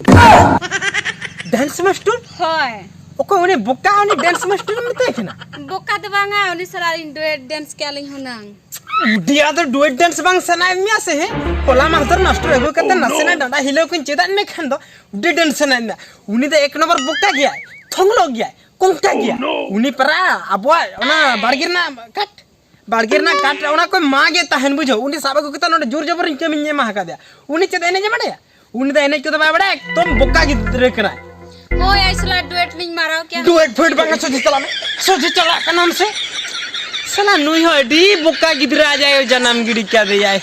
Dance master? ᱦᱳᱭ᱾ ᱚᱠᱚᱭ ᱩᱱᱤ ᱵᱚᱠᱟ, ᱩᱱᱤ ᱰᱮᱱᱥ ᱢᱟᱥᱴᱚᱨ ᱮᱢ ᱢᱮᱛᱟᱭ ᱠᱟᱱᱟ? ᱵᱚᱠᱟ ᱫᱚ ᱵᱟᱝᱟ, ᱩᱱᱤ ᱥᱟᱞᱟᱜ ᱤᱧ ᱰᱩᱭᱮᱴ ᱰᱮᱱᱥ ᱠᱮᱭᱟ ᱞᱤᱧ ᱦᱩᱱᱟᱹᱝ᱾ ᱩᱰᱤ, ᱟᱫᱚ ᱰᱩᱭᱮᱴ ᱰᱮᱱᱥ ᱵᱟᱝ ᱥᱟᱱᱟᱭᱮᱫ ᱢᱮᱭᱟ ᱥᱮ? ᱦᱮᱸ, ᱦᱚᱞᱟ ᱢᱟᱦᱫᱮᱨ ᱢᱟᱥᱴᱚᱨ ᱟᱹᱜᱩ ᱠᱟᱛᱮ ᱱᱟᱥᱮᱱᱟᱜ ᱰᱟᱸᱰᱟ ᱦᱤᱞᱟᱹᱣ ᱠᱚᱧ ᱪᱮᱫᱟᱜ ᱢᱮ ᱠᱷᱟᱱ ᱫᱚ ᱩᱰᱤ ᱰᱮᱱᱥ ᱥᱟᱱᱟᱭᱮᱫ ᱢᱮᱭᱟ᱾ ᱩᱱᱤ ᱫᱚ ᱮᱠ ᱱᱚᱢᱵᱚᱨ ᱵᱚᱠᱟ ᱜᱮᱭᱟᱭ, ᱛᱷᱚᱝᱞᱚᱜ ᱜᱮᱭᱟᱭ, ᱠᱚᱝᱠᱟ ᱜᱮᱭᱟᱭ᱾ ᱩᱱᱤ ᱯᱟᱨᱟ ᱟᱵᱚᱣᱟᱜ ᱚᱱᱟ ᱵᱟᱲᱜᱮ ᱨᱮᱱᱟᱜ ᱠᱟᱴ ᱵᱟᱲᱜᱮ ᱨᱮᱱᱟᱜ ᱠᱟᱴ ᱚᱱᱟ ᱠᱚ ᱢᱟᱜᱮ ᱛᱟᱦᱮᱱ, ᱵᱩᱡᱷᱟᱹᱣ᱾ ᱩᱱᱤ ᱥᱟᱵ ᱟᱹᱜᱩ ᱠᱟᱛᱮ ᱱᱚᱰᱮ ᱡᱳᱨ ᱡᱚᱵᱚᱨᱤᱧ ᱠᱟᱹᱢᱤᱧ ᱮᱢᱟ ᱟᱠᱟᱫᱮᱭᱟ᱾ ᱩᱱᱤ ᱪᱮᱫ ᱮᱱᱮᱡ ᱮ ᱵᱟᱲᱟᱭᱟ? ᱩᱱᱤ ᱫᱚ ᱮᱱᱮᱡ ᱠᱚᱫᱚ ᱵᱟᱭ ᱵᱟᱲᱟᱭᱟ, ᱮᱠᱫᱚᱢ ᱵᱚᱠᱟ ᱜᱤᱫᱽᱨᱟᱹ ᱠᱟᱱᱟᱭ᱾ ᱦᱳᱭ, ᱟᱭ ᱥᱟᱞᱟᱜ ᱰᱩᱭᱮᱴ ᱞᱤᱧ ᱢᱟᱨᱟᱣ ᱠᱮᱭᱟ᱾ ᱰᱩᱭᱮᱴ ᱯᱷᱩᱭᱮᱴ ᱵᱟᱝᱟ, ᱥᱚᱡᱷᱮ ᱪᱟᱞᱟᱜ ᱢᱮ, ᱥᱚᱡᱷᱮ ᱪᱟᱞᱟᱜ ᱠᱟᱱᱟᱢ ᱥᱮ? ᱥᱟᱞᱟ ᱱᱩᱭ ᱦᱚᱸ ᱟᱹᱰᱤ ᱵᱚᱠᱟ ᱜᱤᱫᱽᱨᱟᱹ, ᱟᱡ ᱟᱭᱳ ᱡᱟᱱᱟᱢ ᱜᱤᱰᱤ ᱠᱟᱫᱮᱭᱟᱭ᱾